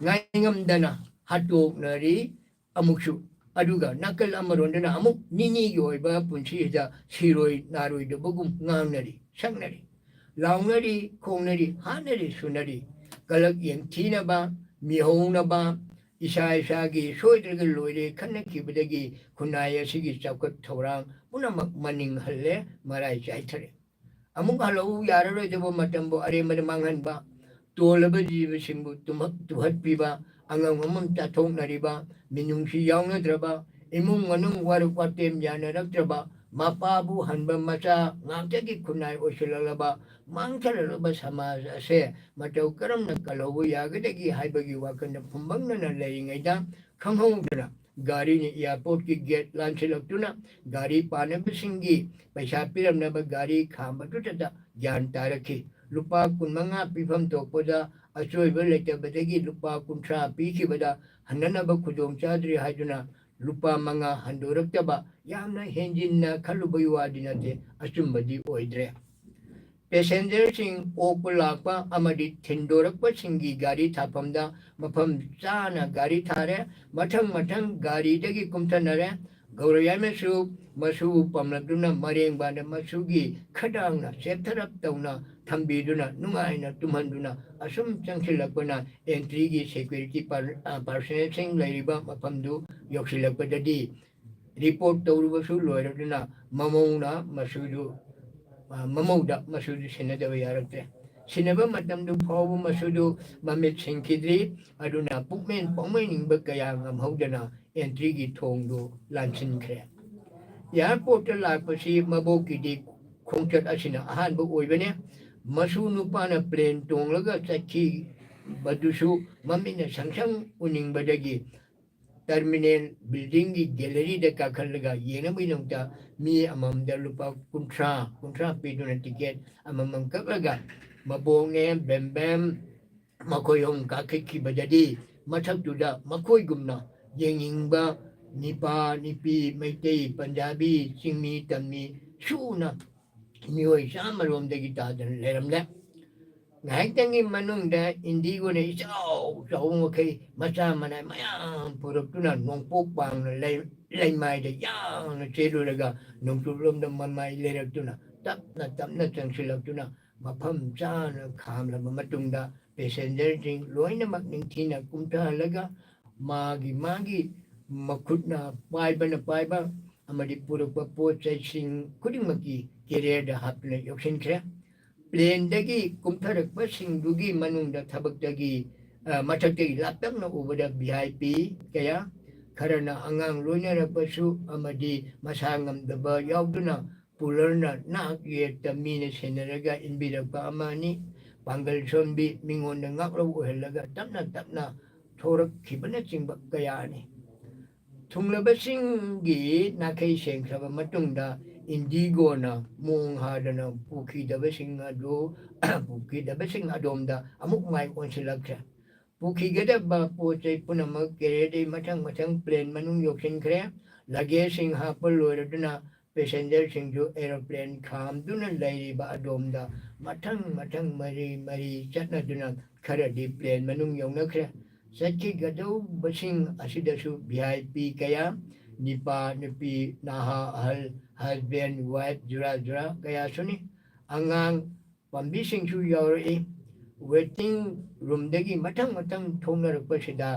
ꯉꯥꯏꯉꯝꯗꯅ ꯍꯥꯠꯇꯣꯛꯅꯔꯤ ꯑꯃꯨꯛꯁꯨ꯫ ꯑꯗꯨꯒ ꯅꯥꯀꯜ ꯑꯃꯔꯣꯝꯗꯅ ꯑꯃꯨꯛ ꯅꯤꯅꯤꯒꯤ ꯑꯣꯏꯕ ꯄꯨꯟꯁꯤꯁꯤꯗ ꯁꯤꯔꯣꯏ ꯅꯥꯔꯣꯏꯗꯕꯒꯨꯝ ꯉꯥꯡꯅꯔꯤ, ꯁꯛꯅꯔꯤ, ꯂꯥꯎꯅꯔꯤ, ꯈꯣꯡꯅꯔꯤ, ꯍꯥꯠꯅꯔꯤ, ꯁꯨꯅꯔꯤ꯫ ꯀꯂꯛ ꯌꯦꯡꯊꯤꯅꯕ, ꯃꯤꯍꯧꯅꯕ, ꯏꯁꯥ ꯏꯁꯥꯒꯤ ꯁꯣꯏꯗ꯭ꯔꯒ ꯂꯣꯏꯔꯦ ꯈꯟꯅꯈꯤꯕꯗꯒꯤ ꯈꯨꯟꯅꯥꯏ ꯑꯁꯤꯒꯤ ꯆꯥꯎꯈꯠ ꯊꯧꯔꯥꯡ ꯄꯨꯝꯅꯃꯛ ꯃꯅꯤꯡ ꯍꯜꯂꯦ, ꯃꯔꯥꯏ ꯆꯥꯏꯊꯔꯦ꯫ ꯑꯃꯨꯛ ꯍꯜꯂꯛꯎ ꯌꯥꯔꯔꯣꯏꯗꯕ ꯃꯇꯝꯕꯨ ꯑꯔꯦꯝꯕꯗ ꯃꯥꯡꯍꯟꯕ, ꯇꯣꯜꯂꯕ ꯖꯤꯕꯁꯤꯡꯕꯨ ꯇꯨꯝꯍꯛ-, ꯇꯨꯍꯠꯄꯤꯕ, ꯑꯉꯝ ꯑꯃꯝ ꯆꯥꯊꯣꯛꯅꯔꯤꯕ, ꯃꯤꯅꯨꯡꯁꯤ ꯌꯥꯎꯅꯗ꯭ꯔꯕ, ꯏꯃꯨꯡ ꯃꯅꯨꯡ ꯋꯥꯔꯛ ꯋꯥꯇꯦꯝ ꯌꯥꯅꯔꯛꯇ꯭ꯔꯕ, ꯃꯄꯥꯕꯨ ꯍꯟꯕ ꯃꯆꯥ ꯉꯥꯛꯇꯒꯤ ꯈꯨꯟꯅꯥꯏ ꯑꯣꯏꯁꯤꯜꯂꯛꯂꯕ, ꯃꯥꯡꯊꯔꯛꯂꯕ ꯁꯃꯥꯖ ꯑꯁꯦ ꯃꯇꯧ ꯀꯔꯝꯅ ꯀꯜꯍꯧꯕ ꯌꯥꯒꯗꯒꯦ ꯍꯥꯏꯕꯒꯤ ꯋꯥꯈꯜꯗ ꯐꯨꯝꯕꯪꯅꯅ ꯂꯩꯔꯤꯉꯩꯗ ꯈꯪꯍꯧꯗꯅ ꯒꯥꯔꯤꯅ ꯑꯦꯌꯥꯔꯄꯣꯔꯠꯀꯤ ꯒꯦꯠ ꯂꯥꯟꯁꯤꯜꯂꯛꯇꯨꯅ ꯒꯥꯔꯤ ꯄꯥꯅꯕꯁꯤꯡꯒꯤ ꯄꯩꯁꯥ ꯄꯤꯔꯝꯅꯕ ꯒꯥꯔꯤ ꯈꯥꯝꯕꯗꯨꯗꯇ ꯒ꯭ꯌꯥꯟ ꯇꯥꯔꯛꯈꯤ꯫ ꯂꯨꯄꯥ ꯀꯨꯟꯃꯉꯥ ꯄꯤꯐꯝ ꯊꯣꯛꯄꯗ ꯑꯆꯣꯏꯕ ꯂꯩꯇꯕꯗꯒꯤ ꯂꯨꯄꯥ ꯀꯨꯟꯊ꯭ꯔꯥ ꯄꯤꯈꯤꯕꯗ ꯍꯟꯅꯅꯕ ꯈꯨꯗꯣꯡ ꯆꯥꯗ꯭ꯔꯤ ꯍꯥꯏꯗꯨꯅ ꯂꯨꯄꯥ ꯃꯉꯥ ꯍꯟꯗꯣꯔꯛꯇꯕ ꯌꯥꯝꯅ ꯍꯦꯟꯖꯤꯟꯅ ꯈꯜꯂꯨꯕꯒꯤ ꯋꯥꯗꯤ ꯅꯠꯇꯦ, ꯑꯆꯨꯝꯕꯗꯤ ꯑꯣꯏꯗ꯭ꯔꯦ꯫ ꯄꯦꯁꯦꯟꯖꯔꯁꯤꯡ ꯑꯣꯛꯄ ꯂꯥꯛꯄ ꯑꯃꯗꯤ ꯊꯤꯟꯗꯣꯔꯛꯄꯁꯤꯡꯒꯤ ꯒꯥꯔꯤ ꯊꯥꯐꯝꯗ ꯃꯐꯝ ꯆꯥꯅ ꯒꯥꯔꯤ ꯊꯥꯔꯦ꯫ ꯃꯊꯪ ꯃꯊꯪ ꯒꯥꯔꯤꯗꯒꯤ ꯀꯨꯝꯊꯅꯔꯦ꯫ ꯒꯧꯔꯌꯥꯏꯃꯁꯨ ꯃꯁꯨꯕꯨ ꯄꯝꯂꯛꯇꯨꯅ ꯃꯔꯦꯡꯕꯥꯟꯗ ꯃꯁꯨꯒꯤ ꯈꯗꯥꯡꯅ ꯆꯦꯞꯊꯔꯞ ꯇꯧꯅ ꯊꯝꯕꯤꯗꯨꯅ ꯅꯨꯡꯉꯥꯏꯅ ꯇꯨꯝꯍꯟꯗꯨꯅ ꯑꯁꯨꯝ ꯆꯪꯁꯤꯜꯂꯛꯄꯅ ꯑꯦꯟꯇ꯭ꯔꯤꯒꯤ ꯁꯦꯀ꯭ꯌꯨꯔꯤꯇꯤ ꯄꯥꯔ-, ꯑ, ꯄꯥꯔꯁꯅꯦꯜꯁꯤꯡ ꯂꯩꯔꯤꯕ ꯃꯐꯝꯗꯨ ꯌꯧꯁꯤꯜꯂꯛꯄꯗꯗꯤ ꯔꯤꯄꯣꯔꯠ ꯇꯧꯔꯨꯕꯁꯨ ꯂꯣꯏꯔꯗꯨꯅ ꯃꯃꯧꯅ ꯃꯁꯨꯗꯨ, ꯑ, ꯃꯃꯧꯗ ꯃꯁꯨꯗꯨ ꯁꯤꯟꯅꯗꯕ ꯌꯥꯔꯛꯇ꯭ꯔꯦ꯫ ꯁꯤꯟꯅꯕ ꯃꯇꯝꯗꯨ ꯐꯥꯎꯕ ꯃꯁꯨꯗꯨ ꯃꯃꯤꯠ ꯁꯤꯡꯈꯤꯗ꯭ꯔꯤ꯫ ꯑꯗꯨꯅ ꯄꯨꯛꯃꯦꯟ ꯄꯥꯎꯃꯦꯟꯅꯤꯡꯕ ꯀꯌꯥ ꯉꯝꯍꯧꯗꯅ ꯑꯦꯟꯇ꯭ꯔꯤꯒꯤ ꯊꯣꯡꯗꯨ ꯂꯥꯟꯁꯤꯟꯈ꯭ꯔꯦ꯫ ꯑꯦꯌꯥꯔꯄꯣꯔꯠꯇ ꯂꯥꯛꯄꯁꯤ ꯃꯕꯣꯛꯀꯤꯗꯤ ꯈꯣꯡꯆꯠ ꯑꯁꯤꯅ ꯑꯍꯥꯟꯕ ꯑꯣꯏꯕꯅꯦ꯫ ꯃꯁꯨ ꯅꯨꯄꯥꯅ ꯄ꯭ꯂꯦꯟ ꯇꯣꯡꯂꯒ ꯆꯠꯈꯤꯕꯗꯨꯁꯨ ꯃꯃꯤꯠꯅ ꯁꯪꯁꯪ ꯎꯅꯤꯡꯕꯗꯒꯤ ꯇꯔꯃꯤꯅꯦꯜ ꯕꯤꯜꯗꯤꯡꯒꯤ ꯒꯦꯂꯔꯤꯗ ꯀꯥꯈꯠꯂꯒ ꯌꯦꯡꯅꯕꯒꯤꯗꯃꯛꯇ ꯃꯤ ꯑꯃꯃꯝꯗ ꯂꯨꯄꯥ ꯀꯨꯟꯊ꯭ꯔꯥ, ꯀꯨꯟꯊ꯭ꯔꯥ ꯄꯤꯗꯨꯅ ꯇꯤꯀꯦꯠ ꯑꯃꯃꯝ ꯀꯛꯂꯒ ꯃꯕꯣꯛꯅꯦ, ꯕꯦꯝꯕꯦꯝ, ꯃꯈꯣꯏ ꯑꯍꯨꯝ ꯀꯥꯈꯠꯈꯤꯕꯗꯗꯤ ꯃꯊꯛꯇꯨꯗ ꯃꯈꯣꯏꯒꯨꯝꯅ ꯌꯦꯡꯅꯤꯡꯕ ꯅꯤꯄꯥ, ꯅꯤꯄꯤ, ꯃꯩꯇꯩ, ꯄꯟꯖꯥꯕꯤ, ꯆꯤꯡꯃꯤ, ꯇꯝꯃꯤ ꯁꯨꯅ ꯃꯤꯑꯣꯏ ꯆꯥꯝꯃꯔꯣꯝꯗꯒꯤ ꯇꯥꯗꯅ ꯂꯩꯔꯝꯂꯦ꯫ ꯉꯥꯏꯍꯥꯛꯇꯪꯒꯤ ꯃꯅꯨꯡꯗ ꯏꯟꯗꯤꯒꯣꯅ ꯏꯆꯥꯎ ꯆꯥꯎꯕ ꯃꯈꯩ ꯃꯆꯥ ꯃꯅꯥꯏ ꯃꯌꯥꯝ ꯄꯨꯔꯛꯇꯨꯅ ꯅꯣꯡꯄꯣꯛ ꯄꯥꯡꯅ ꯂꯩ-, ꯂꯩꯃꯥꯏꯗ ꯌꯥꯡꯅ ꯆꯦꯜꯂꯨꯔꯒ ꯅꯣꯡꯆꯨꯞꯂꯣꯝꯗ ꯃꯃꯥꯏ ꯂꯩꯔꯛꯇꯨꯅ ꯇꯞꯅ ꯇꯞꯅ ꯆꯪꯁꯤꯜꯂꯛꯇꯨꯅ ꯃꯐꯝ ꯆꯥꯅ ꯈꯥꯝꯂꯕ ꯃꯇꯨꯡꯗ ꯄꯦꯁꯦꯟꯖꯔꯁꯤꯡ ꯂꯣꯏꯅꯃꯛ ꯅꯤꯡꯊꯤꯅ ꯀꯨꯝꯊꯍꯜꯂꯒ ꯃꯥꯒꯤ ꯃꯥꯒꯤ ꯃꯈꯨꯠꯅ ꯄꯥꯏꯕꯅ ꯄꯥꯏꯕ ꯑꯃꯗꯤ ꯄꯨꯔꯛꯄ ꯄꯣꯠ ꯆꯩꯁꯤꯡ ꯈꯨꯗꯤꯡꯃꯛꯀꯤ ꯀꯦꯔꯤꯌꯔꯗ ꯍꯥꯞꯇꯨꯅ ꯌꯧꯁꯤꯟꯈ꯭ꯔꯦ꯫ ꯄ꯭ꯂꯦꯟꯗꯒꯤ ꯀꯨꯝꯊꯔꯛꯄꯁꯤꯡꯗꯨꯒꯤ ꯃꯅꯨꯡꯗ ꯊꯕꯛꯇꯒꯤ, ꯑ, ꯃꯊꯛꯇꯒꯤ ꯂꯥꯞꯇꯛꯅ ꯎꯕꯗ ꯚꯤ ꯑꯥꯏ ꯄꯤ ꯀꯌꯥ, ꯈꯔꯅ ꯑꯉꯥꯡ ꯂꯣꯏꯅꯔꯛꯄꯁꯨ ꯑꯃꯗꯤ ꯃꯁꯥ ꯉꯝꯗꯕ ꯌꯥꯎꯗꯨꯅ ꯄꯨꯂꯔꯅ ꯅꯥꯛ ꯌꯦꯠꯇ ꯃꯤꯅ ꯁꯦꯟꯅꯔꯒ ꯏꯟꯕꯤꯔꯛꯄ ꯑꯃꯅꯤ꯫ ꯄꯥꯡꯒꯜ ꯁꯣꯟꯕꯤ, ꯃꯤꯉꯣꯟꯗ ꯉꯥꯛꯂꯧ ꯑꯣꯏꯍꯜꯂꯒ ꯇꯞꯅ ꯇꯞꯅ ꯊꯣꯔꯛꯈꯤꯕꯅꯆꯤꯡꯕ ꯀꯌꯥꯅꯤ꯫ ꯊꯨꯡꯂꯕꯁꯤꯡꯒꯤ ꯅꯥꯈꯩ ꯁꯦꯡꯈ꯭ꯔꯕ ꯃꯇꯨꯡꯗ ꯏꯟꯗꯤꯒꯣꯅ ꯃꯣꯡ ꯍꯥꯗꯅ ꯄꯨꯈꯤꯗꯕꯁꯤꯡ ꯑꯗꯨ, ꯄꯨꯈꯤꯗꯕꯁꯤꯡ ꯑꯗꯣꯝꯗ ꯑꯃꯨꯛ ꯃꯥꯏ ꯑꯣꯟꯁꯤꯜꯂꯛꯈ꯭ꯔꯦ꯫ ꯄꯨꯈꯤꯒꯗꯕ ꯄꯣꯠ ꯆꯩ ꯄꯨꯝꯅꯃꯛ ꯀꯦꯔꯤꯌꯔꯗꯒꯤ ꯃꯊꯪ ꯃꯊꯪ ꯄ꯭ꯂꯦꯟ ꯃꯅꯨꯡ ꯌꯧꯁꯤꯟꯈ꯭ꯔꯦ꯫ ꯂꯒꯦꯖꯁꯤꯡ ꯍꯥꯞꯄ ꯂꯣꯏꯔꯗꯨꯅ ꯄꯦꯁꯦꯟꯖꯔꯁꯤꯡꯁꯨ ꯑꯦꯔꯣꯄ꯭ꯂꯦꯟ ꯈꯥꯝꯗꯨꯅ ꯂꯩꯔꯤꯕ ꯑꯗꯣꯝꯗ ꯃꯊꯪ ꯃꯊꯪ ꯃꯔꯤ ꯃꯔꯤ ꯆꯠꯅꯗꯨꯅ ꯈꯔꯗꯤ ꯄ꯭ꯂꯦꯟ ꯃꯅꯨꯡ ꯌꯧꯅꯈ꯭ꯔꯦ꯫ ꯆꯠꯈꯤꯒꯗꯧꯕꯁꯤꯡ ꯑꯁꯤꯗꯁꯨ ꯚꯤ ꯑꯥꯏ ꯄꯤ ꯀꯌꯥ, ꯅꯤꯄꯥ ꯅꯨꯄꯤ, ꯅꯍꯥ ꯑꯍꯜ, ꯍꯁꯕꯦꯟ ꯋꯥꯏꯐ ꯖꯨꯔꯥ ꯖꯨꯔꯥ ꯀꯌꯥꯁꯨꯅꯤ꯫ ꯑꯉꯥꯡ ꯄꯥꯝꯕꯤꯁꯤꯡꯁꯨ ꯌꯥꯎꯔꯛꯏ꯫ ꯋꯦꯇꯤꯡ ꯔꯨꯝꯗꯒꯤ ꯃꯊꯪ ꯃꯊꯪ ꯊꯣꯛꯅꯔꯛꯄꯁꯤꯗ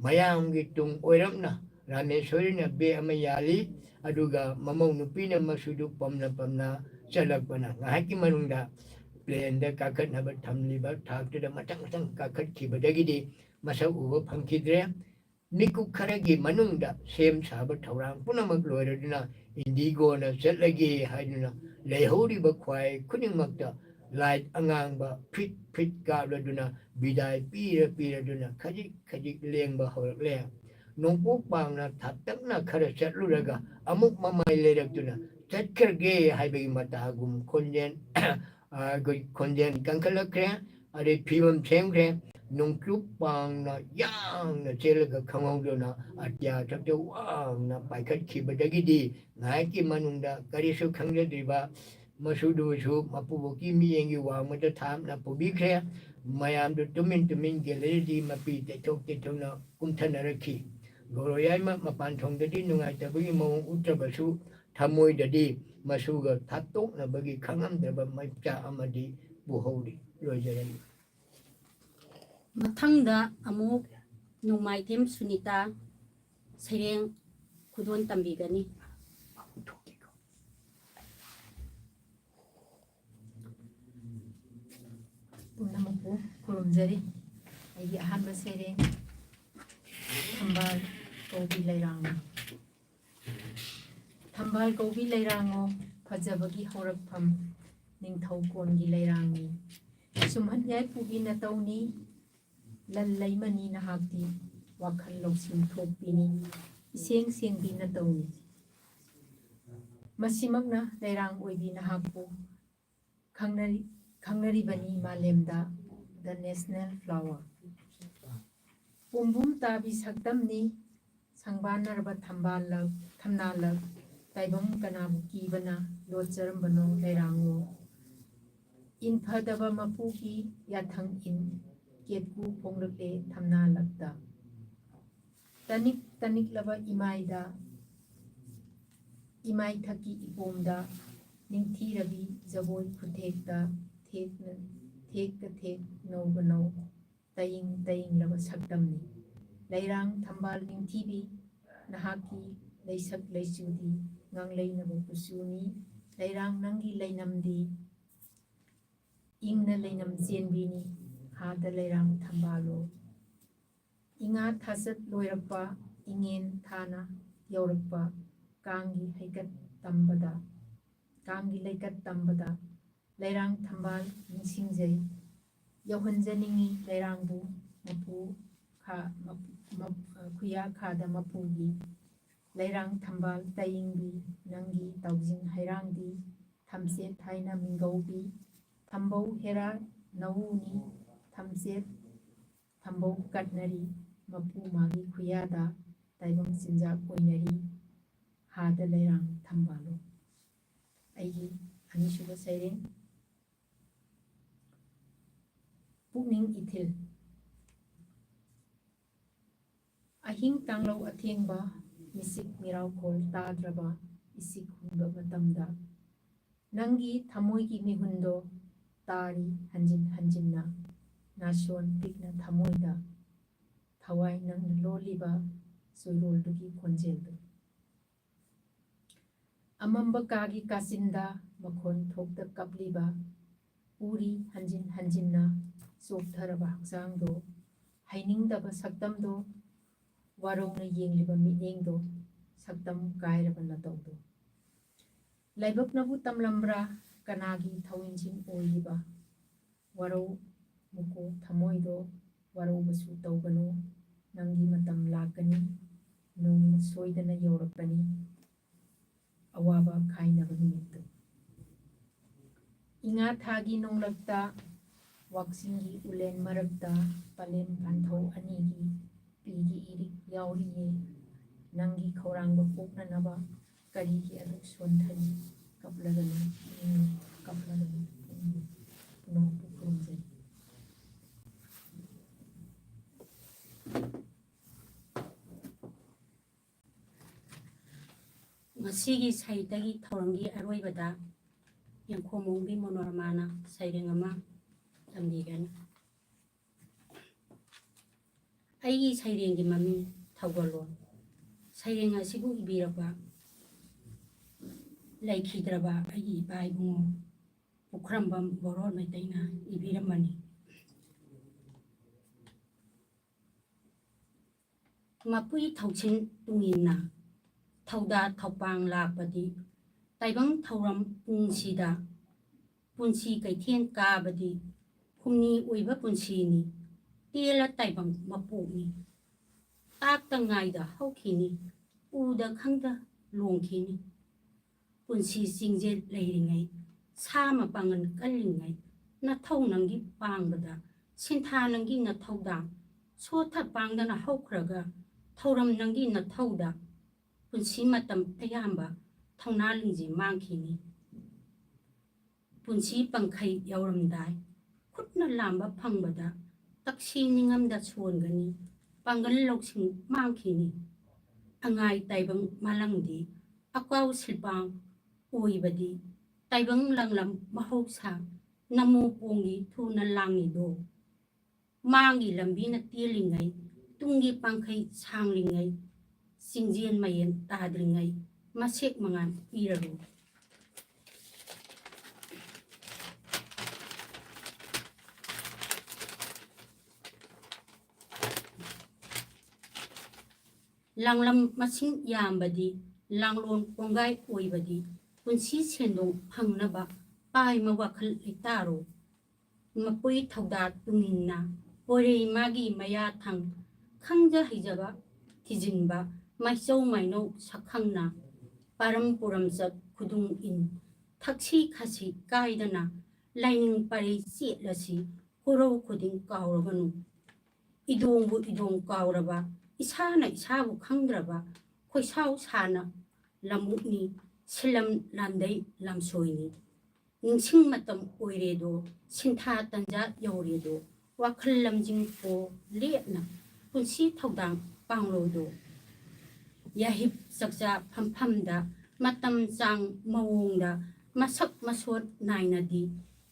ꯃꯌꯥꯝꯒꯤ ꯇꯨꯡ ꯑꯣꯏꯔꯞꯅ ꯔꯥꯃꯦꯁꯣꯔꯤꯅ ꯕꯦꯒ ꯑꯃ ꯌꯥꯜꯂꯤ, ꯑꯗꯨꯒ ꯃꯃꯧ ꯅꯨꯄꯤꯅ ꯃꯁꯨꯗꯨ ꯄꯝꯅ ꯄꯝꯅ ꯆꯠꯂꯛꯄꯅ ꯉꯥꯏꯍꯥꯛꯀꯤ ꯃꯅꯨꯡꯗ ꯄ꯭ꯂꯦꯟꯗ ꯀꯥꯈꯠꯅꯕ ꯊꯝꯂꯤꯕ ꯊꯥꯛꯇꯨꯗ ꯃꯊꯪ ꯃꯊꯪ ꯀꯥꯈꯠꯈꯤꯕꯗꯒꯤꯗꯤ ꯃꯁꯛ ꯎꯕ ꯐꯪꯈꯤꯗ꯭ꯔꯦ꯫ ꯃꯤꯀꯨꯞ ꯈꯔꯒꯤ ꯃꯅꯨꯡꯗ ꯁꯦꯝ ꯁꯥꯕ ꯊꯧꯔꯥꯡ ꯄꯨꯝꯅꯃꯛ ꯂꯣꯏꯔꯗꯨꯅ ꯏꯟꯗꯤꯒꯣꯅ ꯆꯠꯂꯒꯦ ꯍꯥꯏꯗꯨꯅ ꯂꯩꯍꯧꯔꯤꯕ ꯈ꯭ꯋꯥꯏ ꯈꯨꯗꯤꯡꯃꯛꯇ ꯂꯥꯏꯠ ꯑꯉꯥꯡꯕ ꯐꯤꯠ ꯐꯤꯠ ꯀꯥꯞꯂꯗꯨꯅ ꯕꯤꯗꯥꯏ ꯄꯤꯔ ꯄꯤꯔꯗꯨꯅ ꯈꯖꯤꯛ ꯈꯖꯤꯛ ꯂꯦꯡꯕ ꯍꯧꯔꯛꯂꯦ꯫ ꯅꯣꯡꯄꯣꯛ ꯄꯥꯡꯅ ꯊꯥꯞꯇꯛꯅ ꯈꯔ ꯆꯠꯂꯨꯔꯒ ꯑꯃꯨꯛ ꯃꯃꯥꯏ ꯂꯩꯔꯛꯇꯨꯅ ꯆꯠꯈ꯭ꯔꯒꯦ ꯍꯥꯏꯕꯒꯤ ꯃꯇꯥꯒꯨꯝ ꯈꯣꯟꯖꯦꯜ, ꯑ, ꯑꯩꯈꯣꯏ ꯈꯣꯟꯖꯦꯜ ꯀꯟꯈꯠꯂꯛꯈ꯭ꯔꯦ꯫ ꯑꯗꯩ ꯐꯤꯕꯝ ꯁꯦꯝꯈ꯭ꯔꯦ꯫ ꯅꯣꯡꯆꯨꯞ ꯄꯥꯡꯅ ꯌꯥꯡꯅ ꯆꯦꯜꯂꯒ ꯈꯪꯍꯧꯗꯅ ꯑꯇꯤꯌꯥ ꯊꯛꯇ ꯋꯥꯡꯅ ꯄꯥꯏꯈꯠꯈꯤꯕꯗꯒꯤꯗꯤ ꯉꯥꯏꯍꯥꯛꯀꯤ ꯃꯅꯨꯡꯗ ꯀꯔꯤꯁꯨ ꯈꯪꯖꯗ꯭ꯔꯤꯕ ꯃꯁꯨꯗꯨꯁꯨ ꯃꯄꯨꯕꯣꯛꯀꯤ ꯃꯤꯠꯌꯦꯡꯒꯤ ꯋꯥꯡꯃꯗ ꯊꯥꯞꯅ ꯄꯨꯕꯤꯈ꯭ꯔꯦ꯫ ꯃꯌꯥꯝꯗꯨ ꯇꯨꯃꯤꯟ ꯇꯨꯃꯤꯟ ꯒꯦꯂꯔꯤꯗꯤ ꯃꯄꯤ ꯇꯩꯊꯣꯛ ꯇꯩꯊꯣꯛꯅ ꯀꯨꯝꯊꯅꯔꯛꯈꯤ꯫ ꯒꯧꯔ ꯌꯥꯏꯃ ꯃꯄꯥꯟ ꯊꯣꯡꯗꯗꯤ ꯅꯨꯡꯉꯥꯏꯇꯕꯒꯤ ꯃꯑꯣꯡ ꯎꯠꯇ꯭ꯔꯕꯁꯨ ꯊꯃꯣꯏꯗꯗꯤ ꯃꯁꯨꯒ ꯊꯥꯞꯇꯣꯛꯅꯕꯒꯤ ꯈꯪꯉꯝꯗ꯭ꯔꯕ ꯃꯩꯆꯥꯛ ꯑꯃꯗꯤ ꯄꯨꯍꯧꯔꯤ꯫ ꯂꯣꯏꯖꯔꯦ꯫ ꯃꯊꯪꯗ ꯑꯃꯨꯛ ꯅꯣꯡꯃꯥꯏꯊꯦꯝ ꯁꯨꯅꯤꯇꯥ ꯁꯩꯔꯦꯡ ꯈꯨꯗꯣꯟ ꯇꯝꯕꯤꯒꯅꯤ꯫ ꯄꯨꯝꯅꯃꯛꯄꯨ ꯈꯨꯔꯨꯝꯖꯔꯤ꯫ ꯑꯩꯒꯤ ꯑꯍꯥꯟꯕ ꯁꯩꯔꯦꯡ, ꯊꯝꯕꯥꯜ ꯀꯧꯕꯤ ꯂꯩꯔꯥꯡꯅꯤ꯫ ꯊꯝꯕꯥꯜ ꯀꯧꯕꯤ ꯂꯩꯔꯥꯡꯉꯣ, ꯐꯖꯕꯒꯤ ꯍꯧꯔꯛꯐꯝ, ꯅꯤꯡꯊꯧ ꯀꯣꯟꯒꯤ ꯂꯩꯔꯥꯡꯅꯤ꯫ ꯁꯨꯝꯍꯠ ꯌꯥꯏꯐꯨꯕꯤ ꯅꯇꯧꯅꯤ, ꯂꯟ ꯂꯩꯃꯅꯤ ꯅꯍꯥꯛꯇꯤ, ꯋꯥꯈꯜ ꯂꯧꯁꯤꯡ ꯊꯣꯛꯄꯤꯅꯤ, ꯏꯁꯦꯡ ꯁꯦꯡꯕꯤ ꯅꯇꯧꯅꯤ꯫ ꯃꯁꯤꯃꯛꯅ ꯂꯩꯔꯥꯡ ꯑꯣꯏꯕꯤ ꯅꯍꯥꯛꯄꯨ ꯈꯪꯅꯔꯤ-, ꯈꯪꯅꯔꯤꯕꯅꯤ ꯃꯥꯂꯦꯝꯗ, the national flower꯫ ꯄꯨꯝꯕꯨꯝ ꯇꯥꯕꯤ ꯁꯛꯇꯝꯅꯤ, ꯁꯪꯕꯥꯟꯅꯔꯕ ꯊꯝꯕꯥꯜꯂꯛ, ꯊꯝꯅꯥꯂꯛ, ꯇꯥꯏꯕꯪ ꯀꯅꯥꯕꯨ ꯀꯤꯕꯅ ꯂꯣꯠꯆꯔꯝꯕꯅꯣ ꯂꯩꯔꯥꯡꯂꯣ? ꯏꯟꯐꯗꯕ ꯃꯄꯨꯒꯤ ꯌꯥꯊꯪ ꯏꯟ, ꯀꯦꯠꯀꯨ ꯐꯣꯡꯂꯛꯂꯦ ꯊꯝꯅꯥ ꯂꯛꯇ꯫ ꯇꯅꯤꯛ ꯇꯅꯤꯛꯂꯕ ꯏꯃꯥꯏꯗ, ꯏꯃꯥꯏꯊꯛꯀꯤ ꯏꯄꯣꯝꯗ, ꯅꯤꯡꯊꯤꯔꯕꯤ ꯖꯒꯣꯏ ꯈꯨꯊꯦꯛꯇ, ꯊꯦꯛꯅ, ꯊꯦꯛꯇ ꯊꯦꯛ ꯅꯧꯕ ꯅꯧ, ꯇꯌꯤꯡ ꯇꯌꯤꯡꯂꯕ ꯁꯛꯇꯝꯅꯤ꯫ ꯂꯩꯔꯥꯡ ꯊꯝꯕꯥꯜ ꯅꯤꯡꯊꯤꯕꯤ, ꯅꯍꯥꯛꯀꯤ ꯂꯩꯁꯛ ꯂꯩꯆꯨꯗꯤ ꯉꯥꯡꯂꯩꯅꯕ ꯀꯨꯆꯨꯅꯤ꯫ ꯂꯩꯔꯥꯡ ꯅꯪꯒꯤ ꯂꯩꯅꯝꯗꯤ ꯏꯪꯅ ꯂꯩꯅꯝ ꯆꯦꯟꯕꯤꯅꯤ꯫ ꯍꯥꯗ ꯂꯩꯔꯥꯡ ꯊꯝꯕꯥꯜꯂꯣ꯫ ꯏꯉꯥ ꯊꯥꯆꯠ ꯂꯣꯏꯔꯛꯄ, ꯏꯉꯦꯟ ꯊꯥꯅ ꯌꯧꯔꯛꯄ, ꯀꯥꯡꯒꯤ ꯍꯩꯀꯠ ꯇꯝꯕꯗ, ꯀꯥꯡꯒꯤ ꯂꯩꯀꯠ ꯇꯝꯕꯗ ꯂꯩꯔꯥꯡ ꯊꯝꯕꯥꯜ ꯅꯤꯡꯁꯤꯡꯖꯩ꯫ ꯌꯧꯍꯟꯖꯅꯤꯡꯉꯤ ꯂꯩꯔꯥꯡꯕꯨ ꯃꯄꯨ ꯈꯥ-, ꯃꯄꯨ-, ꯃꯞ-, ꯈꯨꯌꯥ ꯈꯥꯗ ꯃꯄꯨꯒꯤ꯫ ꯂꯩꯔꯥꯡ ꯊꯝꯕꯥꯜ ꯇꯌꯤꯡꯕꯤ ꯅꯪꯒꯤ ꯇꯥꯎꯖꯤꯡ ꯍꯩꯔꯥꯡꯗꯤ, ꯊꯝꯆꯦꯠ ꯍꯥꯏꯅ ꯃꯤꯡꯒꯧꯕꯤ꯫ ꯊꯝꯕꯧ ꯍꯦꯔꯥ ꯅꯧꯅꯤ, ꯊꯝꯆꯦꯠ ꯊꯝꯕꯧ ꯀꯠꯅꯔꯤ, ꯃꯄꯨ ꯃꯥꯒꯤ ꯈꯨꯌꯥꯗ ꯇꯥꯏꯕꯪ ꯆꯤꯟꯖꯥꯛ ꯑꯣꯏꯅꯔꯤ꯫ ꯍꯥꯗ ꯂꯩꯔꯥꯡ ꯊꯝꯕꯥꯜꯂꯣ꯫ ꯑꯩꯒꯤ ꯑꯅꯤꯁꯨꯕ ꯁꯩꯔꯦꯡ, ꯄꯨꯛꯅꯤꯡ ꯏꯊꯤꯜ꯫ ꯑꯍꯤꯡ ꯇꯥꯡꯂꯧ ꯑꯊꯦꯡꯕ, ꯃꯤꯆꯤꯛ ꯃꯤꯔꯥꯎꯈꯣꯜ ꯇꯥꯗ꯭ꯔꯕ ꯏꯆꯤꯛ ꯍꯨꯟꯕ ꯃꯇꯝꯗ, ꯅꯪꯒꯤ ꯊꯃꯣꯏꯒꯤ ꯃꯤꯍꯨꯟꯗꯣ ꯇꯥꯔꯤ ꯍꯟꯖꯤꯟ ꯍꯟꯖꯤꯟꯅ, ꯅꯥꯁꯣꯟ ꯄꯤꯛꯅ ꯊꯃꯣꯏꯗ, ꯊꯋꯥꯏ ꯅꯪꯅ ꯂꯣꯜꯂꯤꯕ ꯆꯣꯏꯔꯣꯜꯗꯨꯒꯤ ꯈꯣꯟꯖꯦꯜꯗꯨ꯫ ꯑꯃꯝꯕ ꯀꯥꯒꯤ ꯀꯥꯆꯤꯟꯗ ꯃꯈꯣꯟ ꯊꯣꯛꯇ ꯀꯞꯂꯤꯕ, ꯎꯔꯤ ꯍꯟꯖꯤꯟ ꯍꯟꯖꯤꯟꯅ ꯆꯣꯛꯊꯔꯕ ꯍꯛꯆꯥꯡꯗꯣ, ꯍꯩꯅꯤꯡꯗꯕ ꯁꯛꯇꯝꯗꯣ, ꯋꯥꯔꯧꯅ ꯌꯦꯡꯂꯤꯕ ꯃꯤꯠꯌꯦꯡꯗꯣ, ꯁꯛꯇꯝ ꯀꯥꯏꯔꯕ ꯅꯇꯧꯗꯣ꯫ ꯂꯥꯏꯕꯛꯅꯕꯨ ꯇꯝꯂꯝꯕ꯭ꯔꯥ ꯀꯅꯥꯒꯤ ꯊꯧꯏꯟꯁꯤꯡ ꯑꯣꯏꯔꯤꯕ? ꯋꯥꯔꯧ ꯃꯨꯀꯣ ꯊꯃꯣꯏꯗꯣ, ꯋꯥꯔꯧꯕꯁꯨ ꯇꯧꯒꯅꯨ꯫ ꯅꯪꯒꯤ ꯃꯇꯝ ꯂꯥꯛꯀꯅꯤ, ꯅꯣꯡꯃ ꯁꯣꯏꯗꯅ ꯌꯧꯔꯛꯀꯅꯤ꯫ ꯑꯋꯥꯕ ꯈꯥꯏꯅꯕ ꯅꯨꯃꯤꯠꯇꯨ꯫ ꯏꯉꯥ ꯊꯥꯒꯤ ꯅꯣꯡꯂꯛꯇ, ꯋꯥꯛꯆꯤꯡꯒꯤ ꯎꯂꯦꯟ ꯃꯔꯛꯇ, ꯄꯂꯦꯝ ꯄꯥꯟꯊꯧ ꯑꯅꯤꯒꯤ ꯄꯤꯒꯤ ꯏꯔꯤꯛ ꯌꯥꯎꯔꯤꯌꯦ꯫ ꯅꯪꯒꯤ ꯈꯧꯔꯥꯡꯕ ꯀꯣꯛꯅꯅꯕ, ꯀꯔꯤꯒꯤ ꯑꯗꯨꯛ ꯁꯣꯟꯊꯔꯤ? ꯀꯞꯂꯒꯅꯨ, ꯎꯝ, ꯀꯞꯂꯒꯅꯨ, ꯎꯝ, ꯄꯨꯝꯅꯃꯛꯄꯨ ꯈꯨꯔꯨꯝꯖꯔꯤ꯫ ꯉꯁꯤꯒꯤ ꯁꯩꯇꯒꯤ ꯊꯧꯔꯝꯒꯤ ꯑꯔꯣꯏꯕꯗ ꯌꯦꯡꯈꯣꯝꯕꯣꯡꯕꯤ ꯃꯅꯣꯔꯃꯥꯅ ꯁꯩꯔꯦꯡ ꯑꯃ ꯇꯝꯕꯤꯒꯅꯤ꯫ ꯑꯩꯒꯤ ꯁꯩꯔꯦꯡꯒꯤ ꯃꯃꯤꯡ ꯊꯧꯒꯜꯂꯣꯟ꯫ ꯁꯩꯔꯦꯡ ꯑꯁꯤꯕꯨ ꯏꯕꯤꯔꯛꯄ ꯂꯩꯈꯤꯗ꯭ꯔꯕ ꯑꯩꯒꯤ ꯏꯄꯥ ꯏꯕꯨꯡꯉꯣ ꯄꯨꯈ꯭ꯔꯝꯕꯝ ꯕꯣꯔꯣꯟ ꯃꯩꯇꯩꯅ ꯏꯕꯤꯔꯝꯕꯅꯤ꯫ ꯃꯄꯨꯏ ꯊꯧꯁꯤꯟ ꯇꯨꯡꯏꯟꯅ ꯊꯧꯗꯥ ꯊꯧꯄꯥꯡ ꯂꯥꯛꯄꯗꯤ ꯇꯥꯏꯕꯪ ꯊꯧꯔꯝ ꯄꯨꯡꯁꯤꯗ ꯄꯨꯟꯁꯤ ꯀꯩꯊꯦꯜ ꯀꯥꯕꯗꯤ ꯍꯨꯝꯅꯤ ꯑꯣꯏꯕ ꯄꯨꯟꯁꯤꯅꯤ꯫ ꯇꯦꯜꯂ ꯇꯥꯏꯕꯪ ꯃꯄꯣꯛꯅꯤ꯫ ꯇꯥꯛꯇ ꯉꯥꯏꯗ ꯍꯧꯈꯤꯅꯤ꯫ ꯎꯗ ꯈꯪꯗ ꯂꯣꯡꯈꯤꯅꯤ꯫ ꯄꯨꯟꯁꯤ ꯆꯤꯡꯖꯦꯜ ꯂꯩꯔꯤꯉꯩ, ꯁꯥ ꯃꯄꯥꯡꯒꯜ ꯀꯜꯂꯤꯉꯩ, ꯅꯊꯧ ꯅꯪꯒꯤ ꯄꯥꯡꯕꯗ, ꯁꯤꯟꯊꯥ ꯅꯪꯒꯤ ꯅꯊꯧꯗꯥꯡ, ꯁꯣꯊ ꯄꯥꯡꯗꯅ ꯍꯧꯈ꯭ꯔꯒ, ꯊꯧꯔꯝ ꯅꯪꯒꯤ ꯅꯊꯧꯗ, ꯄꯨꯟꯁꯤ ꯃꯇꯝ ꯑꯌꯥꯝꯕ ꯊꯧꯅꯥ ꯂꯤꯡꯖꯦꯜ ꯃꯥꯡꯈꯤꯅꯤ꯫ ꯄꯨꯟꯁꯤ ꯄꯪꯈꯩ ꯌꯧꯔꯝꯗꯥꯏ, ꯈꯨꯠꯅ ꯂꯥꯝꯕ ꯐꯪꯕꯗ ꯇꯛꯁꯤ ꯅꯤꯡꯉꯝꯗ ꯁꯣꯟꯒꯅꯤ, ꯄꯥꯡꯒꯜ ꯂꯧꯁꯤꯡ ꯃꯥꯡꯈꯤꯅꯤ꯫ ꯑꯉꯥꯏ ꯇꯥꯏꯕꯪ ꯃꯥꯂꯪꯗꯤ ꯑꯀꯥꯎ ꯁꯤꯜꯄꯥꯡ ꯑꯣꯏꯕꯗꯤ ꯇꯥꯏꯕꯪ ꯂꯪꯂꯝ ꯃꯍꯧꯁꯥ ꯅꯃꯣ ꯄꯣꯡꯒꯤ ꯊꯨꯅ ꯂꯥꯡꯉꯤꯗꯣ꯫ ꯃꯥꯡꯒꯤ ꯂꯝꯕꯤꯅ ꯇꯦꯜꯂꯤꯉꯩ, ꯇꯨꯡꯒꯤ ꯄꯥꯡꯈꯩ ꯁꯥꯡꯂꯤꯉꯩ, ꯆꯤꯡꯖꯦꯜ ꯃꯌꯦꯟ ꯇꯥꯗ꯭ꯔꯤꯉꯩ ꯃꯁꯦꯛ ꯃꯉꯥꯜ ꯄꯤꯔꯔꯣꯏ꯫ ꯂꯥꯡꯂꯝ ꯃꯁꯤꯡ ꯌꯥꯝꯕꯗꯤ, ꯂꯥꯡꯂꯣꯟ ꯀꯣꯡꯒꯥꯏ ꯑꯣꯏꯕꯗꯤ, ꯄꯨꯟꯁꯤ ꯁꯦꯟꯗꯣꯡ ꯐꯪꯅꯕ ꯄꯥꯏꯃ ꯋꯥꯈꯜ ꯂꯩꯇꯥꯔꯣ꯫ ꯃꯄꯨꯏ ꯊꯧꯗꯥ ꯇꯨꯡꯏꯟꯅ, ꯄꯣꯏꯔꯩ ꯃꯥꯒꯤ ꯃꯌꯥ ꯊꯪ, ꯈꯪꯖ ꯍꯩꯖꯕ ꯊꯤꯖꯤꯟꯕ, ꯃꯥꯏꯆꯧ ꯃꯥꯏꯅꯧ ꯁꯛꯈꯪꯅ, ꯄꯥꯔꯝ ꯄꯨꯔꯝꯆꯠ ꯈꯨꯗꯨꯡ ꯏꯟ, ꯊꯛꯁꯤ ꯈꯥꯁꯤ ꯀꯥꯏꯗꯅ, ꯂꯥꯏꯅꯤꯡ ꯄꯔꯩ ꯆꯦꯠꯂꯁꯤ, ꯈꯨꯔꯧ ꯈꯨꯗꯤꯡ ꯀꯥꯎꯔꯒꯅꯨ꯫ ꯏꯗꯣꯡꯕꯨ ꯏꯗꯣꯡ ꯀꯥꯎꯔꯕ, ꯏꯁꯥꯅ ꯏꯁꯥꯕꯨ ꯈꯪꯗ꯭ꯔꯕ, ꯈꯣꯏꯁꯥꯎ ꯁꯥꯅ ꯂꯝꯎꯛꯅꯤ, ꯁꯤꯂꯝ ꯂꯥꯟꯗꯩ ꯂꯝꯁꯣꯏꯅꯤ꯫ ꯅꯤꯡꯁꯤꯡ ꯃꯇꯝ ꯑꯣꯏꯔꯦꯗꯣ, ꯁꯤꯟꯊꯥ ꯇꯟꯖꯥ ꯌꯧꯔꯦꯗꯣ, ꯋꯥꯈꯜ ꯂꯝꯖꯤꯡ ꯄꯣ ꯂꯦꯞꯅ ꯄꯨꯟꯁꯤ ꯊꯧꯗꯥꯡ ꯄꯥꯡꯂꯣꯗꯣ꯫ ꯌꯥꯍꯤꯞ ꯆꯥꯛꯆꯥ ꯐꯝꯐꯝꯗ ꯃꯇꯝ ꯆꯥꯡ ꯃꯑꯣꯡꯗ ꯃꯁꯛ ꯃꯁꯣꯟ ꯅꯥꯏꯅꯗꯤ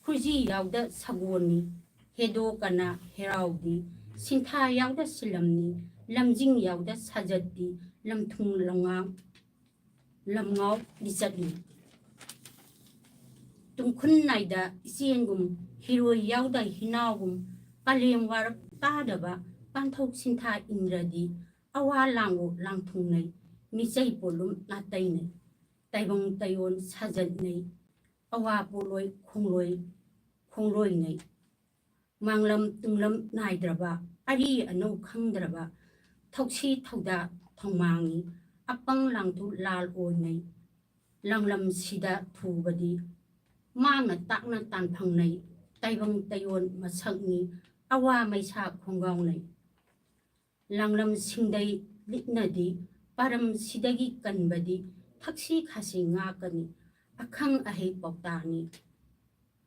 ꯈꯨꯖꯤ ꯌꯥꯎꯗ ꯁꯒꯣꯜꯅꯤ, ꯍꯦꯗꯣ ꯀꯅꯥ ꯍꯦꯔꯥꯎꯗꯤ ꯁꯤꯟꯊꯥ ꯌꯥꯎꯗ ꯁꯤꯂꯝꯅꯤ, ꯂꯝꯖꯤꯡ ꯌꯥꯎꯗ ꯁꯥꯖꯠꯇꯤ ꯂꯝꯊꯨꯡ ꯂꯝꯉꯥꯎ ꯂꯝꯉꯥꯎ ꯂꯤꯆꯠꯅꯤ꯫ ꯇꯨꯡꯈꯨꯟ ꯅꯥꯏꯗ ꯏꯆꯦꯟꯒꯨꯝ, ꯍꯤꯔꯣꯏ ꯌꯥꯎꯗ ꯍꯤꯅꯥꯎꯒꯨꯝ, ꯄꯂꯦꯝ ꯋꯥꯔꯛ ꯇꯥꯗꯕ ꯄꯥꯟꯊꯧ ꯁꯤꯟꯊꯥ ꯏꯟꯗ꯭ꯔꯗꯤ ꯑꯋꯥ ꯂꯥꯡꯕꯨ ꯂꯥꯡꯊꯨꯡꯅꯩ, ꯃꯤꯆꯩ ꯄꯣꯠꯂꯨꯝ ꯅꯥꯇꯩꯅꯩ, ꯇꯥꯏꯕꯪ ꯇꯥꯏꯌꯣꯟ ꯁꯥꯖꯠꯅꯩ, ꯑꯋꯥ ꯄꯣꯠꯂꯣꯏ ꯈꯣꯡꯂꯣꯏ ꯈꯣꯡꯂꯣꯏꯅꯩ꯫ ꯃꯥꯡꯂꯝ ꯇꯨꯡꯂꯝ ꯅꯥꯏꯗ꯭ꯔꯕ, ꯑꯔꯤ ꯑꯅꯧ ꯈꯪꯗ꯭ꯔꯕ, ꯊꯧꯁꯤ ꯊꯧꯗꯥ ꯊꯧꯃꯥꯡꯉꯤ, ꯑꯄꯪ ꯂꯥꯡꯊꯨ ꯂꯥꯜ ꯑꯣꯏꯅꯩ꯫ ꯂꯥꯡꯂꯝꯁꯤꯗ ꯊꯨꯕꯗꯤ ꯃꯥꯡꯅ ꯇꯥꯛꯅ ꯇꯥꯟꯐꯪꯅꯩ, ꯇꯥꯏꯕꯪ ꯇꯥꯏꯌꯣꯟ ꯃꯁꯛꯅꯤ, ꯑꯋꯥ ꯃꯩꯁꯥ ꯈꯣꯡꯒꯥꯎꯅꯩ꯫ ꯂꯥꯡꯂꯝ ꯁꯤꯡꯗꯩ ꯂꯤꯠꯅꯗꯤ ꯄꯥꯔꯝꯁꯤꯗꯒꯤ ꯀꯟꯕꯗꯤ ꯊꯛꯁꯤ ꯈꯥꯁꯤ ꯉꯥꯛꯀꯅꯤ, ꯑꯈꯪ ꯑꯍꯩ ꯄꯥꯎꯇꯥꯛꯅꯤ꯫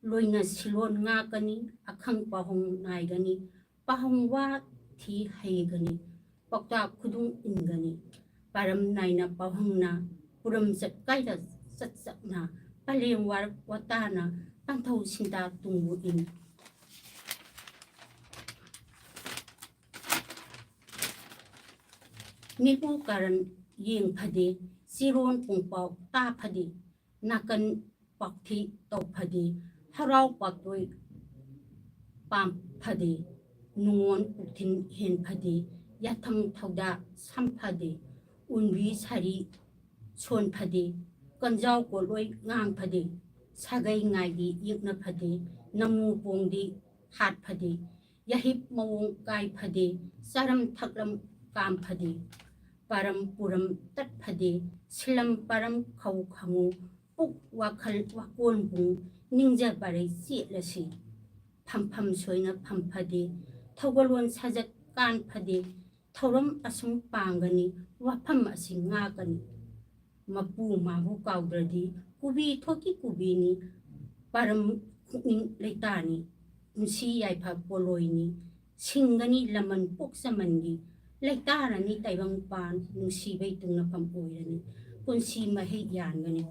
ꯂꯣꯏꯅ ꯁꯤꯂꯣꯟ ꯉꯥꯛꯀꯅꯤ, ꯑꯈꯪ ꯄꯥꯎꯍꯣꯡ ꯅꯥꯏꯒꯅꯤ, ꯄꯥꯎꯍꯣꯡ ꯋꯥ ꯊꯤ ꯍꯩꯒꯅꯤ, ꯄꯥꯎꯇꯥꯛ ꯈꯨꯗꯨꯡ ꯏꯟꯒꯅꯤ꯫ ꯄꯥꯔꯝ ꯅꯥꯏꯅ ꯄꯥꯎꯍꯣꯡꯅ ꯄꯨꯔꯝ ꯆꯠꯀꯥꯏꯗ ꯆꯠꯆꯛꯅ ꯄꯂꯦꯝ ꯋꯥꯔꯛ ꯋꯥꯇꯥꯅ ꯄꯥꯟꯊꯧ ꯁꯤꯟꯇꯥ ꯇꯨꯡꯕꯨ ꯏꯟ꯫ ꯃꯤꯕꯨ ꯀꯥꯔꯟ ꯌꯦꯡ ꯐꯗꯦ, ꯆꯤꯔꯣꯟ ꯄꯨꯡꯄꯥꯎ ꯇꯥ ꯐꯗꯦ, ꯅꯥꯀꯟ ꯄꯥꯎꯊꯤ ꯇꯧ ꯐꯗꯦ, ꯍꯔꯥꯎ ꯄꯥꯛꯇꯣꯏ ꯄꯥꯝ ꯐꯗꯦ, ꯅꯨꯡꯉꯣꯟ ꯄꯨꯛꯊꯤꯟ ꯍꯦꯟ ꯐꯗꯦ, ꯌꯥꯊꯪ ꯊꯧꯗꯥ ꯁꯝ ꯐꯗꯦ, ꯎꯟꯕꯤ ꯁꯥꯔꯤ ꯁꯣꯟ ꯐꯗꯦ, ꯀꯟꯖꯥꯎ ꯀꯣꯠꯂꯣꯏ ꯉꯥꯡ ꯐꯗꯦ, ꯁꯥꯒꯩ ꯉꯥꯏꯕꯤ ꯌꯦꯛꯅ ꯐꯗꯦ, ꯅꯃꯨ ꯄꯣꯡꯗꯤ ꯍꯥꯠ ꯐꯗꯦ, ꯌꯥꯍꯤꯞ ꯃꯑꯣꯡ ꯀꯥꯏ ꯐꯗꯦ, ꯆꯥꯔꯝ ꯊꯛꯂꯝ ꯀꯥꯝ ꯐꯗꯦ, ꯄꯥꯔꯝ ꯄꯨꯔꯝ ꯇꯠ ꯐꯗꯦ, ꯁꯤꯂꯝ ꯄꯥꯔꯝ ꯈꯧ ꯈꯪꯉꯨ, ꯄꯨꯛ ꯋꯥꯈꯜ ꯋꯥꯀꯣꯟ ꯄꯨꯡ ꯅꯤꯡꯖ ꯄꯥꯔꯩ ꯆꯦꯠꯂꯁꯤ꯫ ꯐꯝꯐꯝ ꯁꯣꯏꯅ ꯐꯝ ꯐꯗꯦ, ꯊꯧꯒꯜꯂꯣꯟ ꯁꯥꯖꯠ ꯀꯥꯟ ꯐꯗꯦ, ꯊꯧꯔꯝ ꯑꯁꯨꯝ ꯄꯥꯡꯒꯅꯤ, ꯋꯥꯐꯝ ꯑꯁꯤ ꯉꯥꯛꯀꯅꯤ꯫ ꯃꯄꯨ ꯃꯥꯕꯨ ꯀꯥꯎꯗ꯭ꯔꯗꯤ, ꯀꯨꯕꯤ ꯊꯣꯛꯀꯤ ꯀꯨꯕꯤꯅꯤ, ꯄꯥꯔꯝ ꯄꯨꯛꯅꯤꯡ ꯂꯩꯇꯥꯅꯤ, ꯄꯨꯟꯁꯤ ꯌꯥꯏꯐ ꯄꯣꯂꯣꯏꯅꯤ, ꯁꯤꯡꯒꯅꯤ ꯂꯃꯟ ꯄꯣꯛꯆꯃꯟꯒꯤ, ꯂꯩꯇꯥꯔꯅꯤ ꯇꯥꯏꯕꯪ ꯄꯥꯟ, ꯅꯨꯡꯁꯤꯕꯩ ꯇꯨꯡꯅꯐꯝ ꯑꯣꯏꯔꯅꯤ, ꯄꯨꯟꯁꯤ ꯃꯍꯩ ꯌꯥꯟꯒꯅꯤ꯫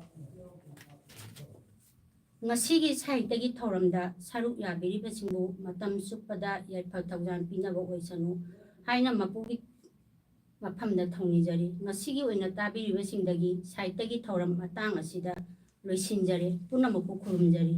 ꯉꯁꯤꯒꯤ ꯁꯥꯍꯤꯇ꯭ꯌꯒꯤ ꯊꯧꯔꯝꯗ ꯁꯔꯨꯛ ꯌꯥꯕꯤꯔꯤꯕꯁꯤꯡꯕꯨ ꯃꯇꯝ ꯆꯨꯞꯄꯗ ꯌꯥꯏꯐ ꯊꯧꯖꯥꯜ ꯄꯤꯅꯕ ꯑꯣꯏꯁꯅꯨ ꯍꯥꯏꯅ ꯃꯄꯨꯒꯤ ꯃꯐꯝꯗ ꯊꯧꯅꯤꯖꯔꯤ꯫ ꯉꯁꯤꯒꯤ ꯑꯣꯏꯅ ꯇꯥꯕꯤꯔꯤꯕꯁꯤꯡꯗꯒꯤ ꯁꯥꯍꯤꯇ꯭ꯌꯒꯤ ꯊꯧꯔꯝ ꯃꯇꯥꯡ ꯑꯁꯤꯗ ꯂꯣꯏꯁꯤꯟꯖꯔꯦ꯫ ꯄꯨꯝꯅꯃꯛꯄꯨ ꯈꯨꯔꯨꯝꯖꯔꯤ꯫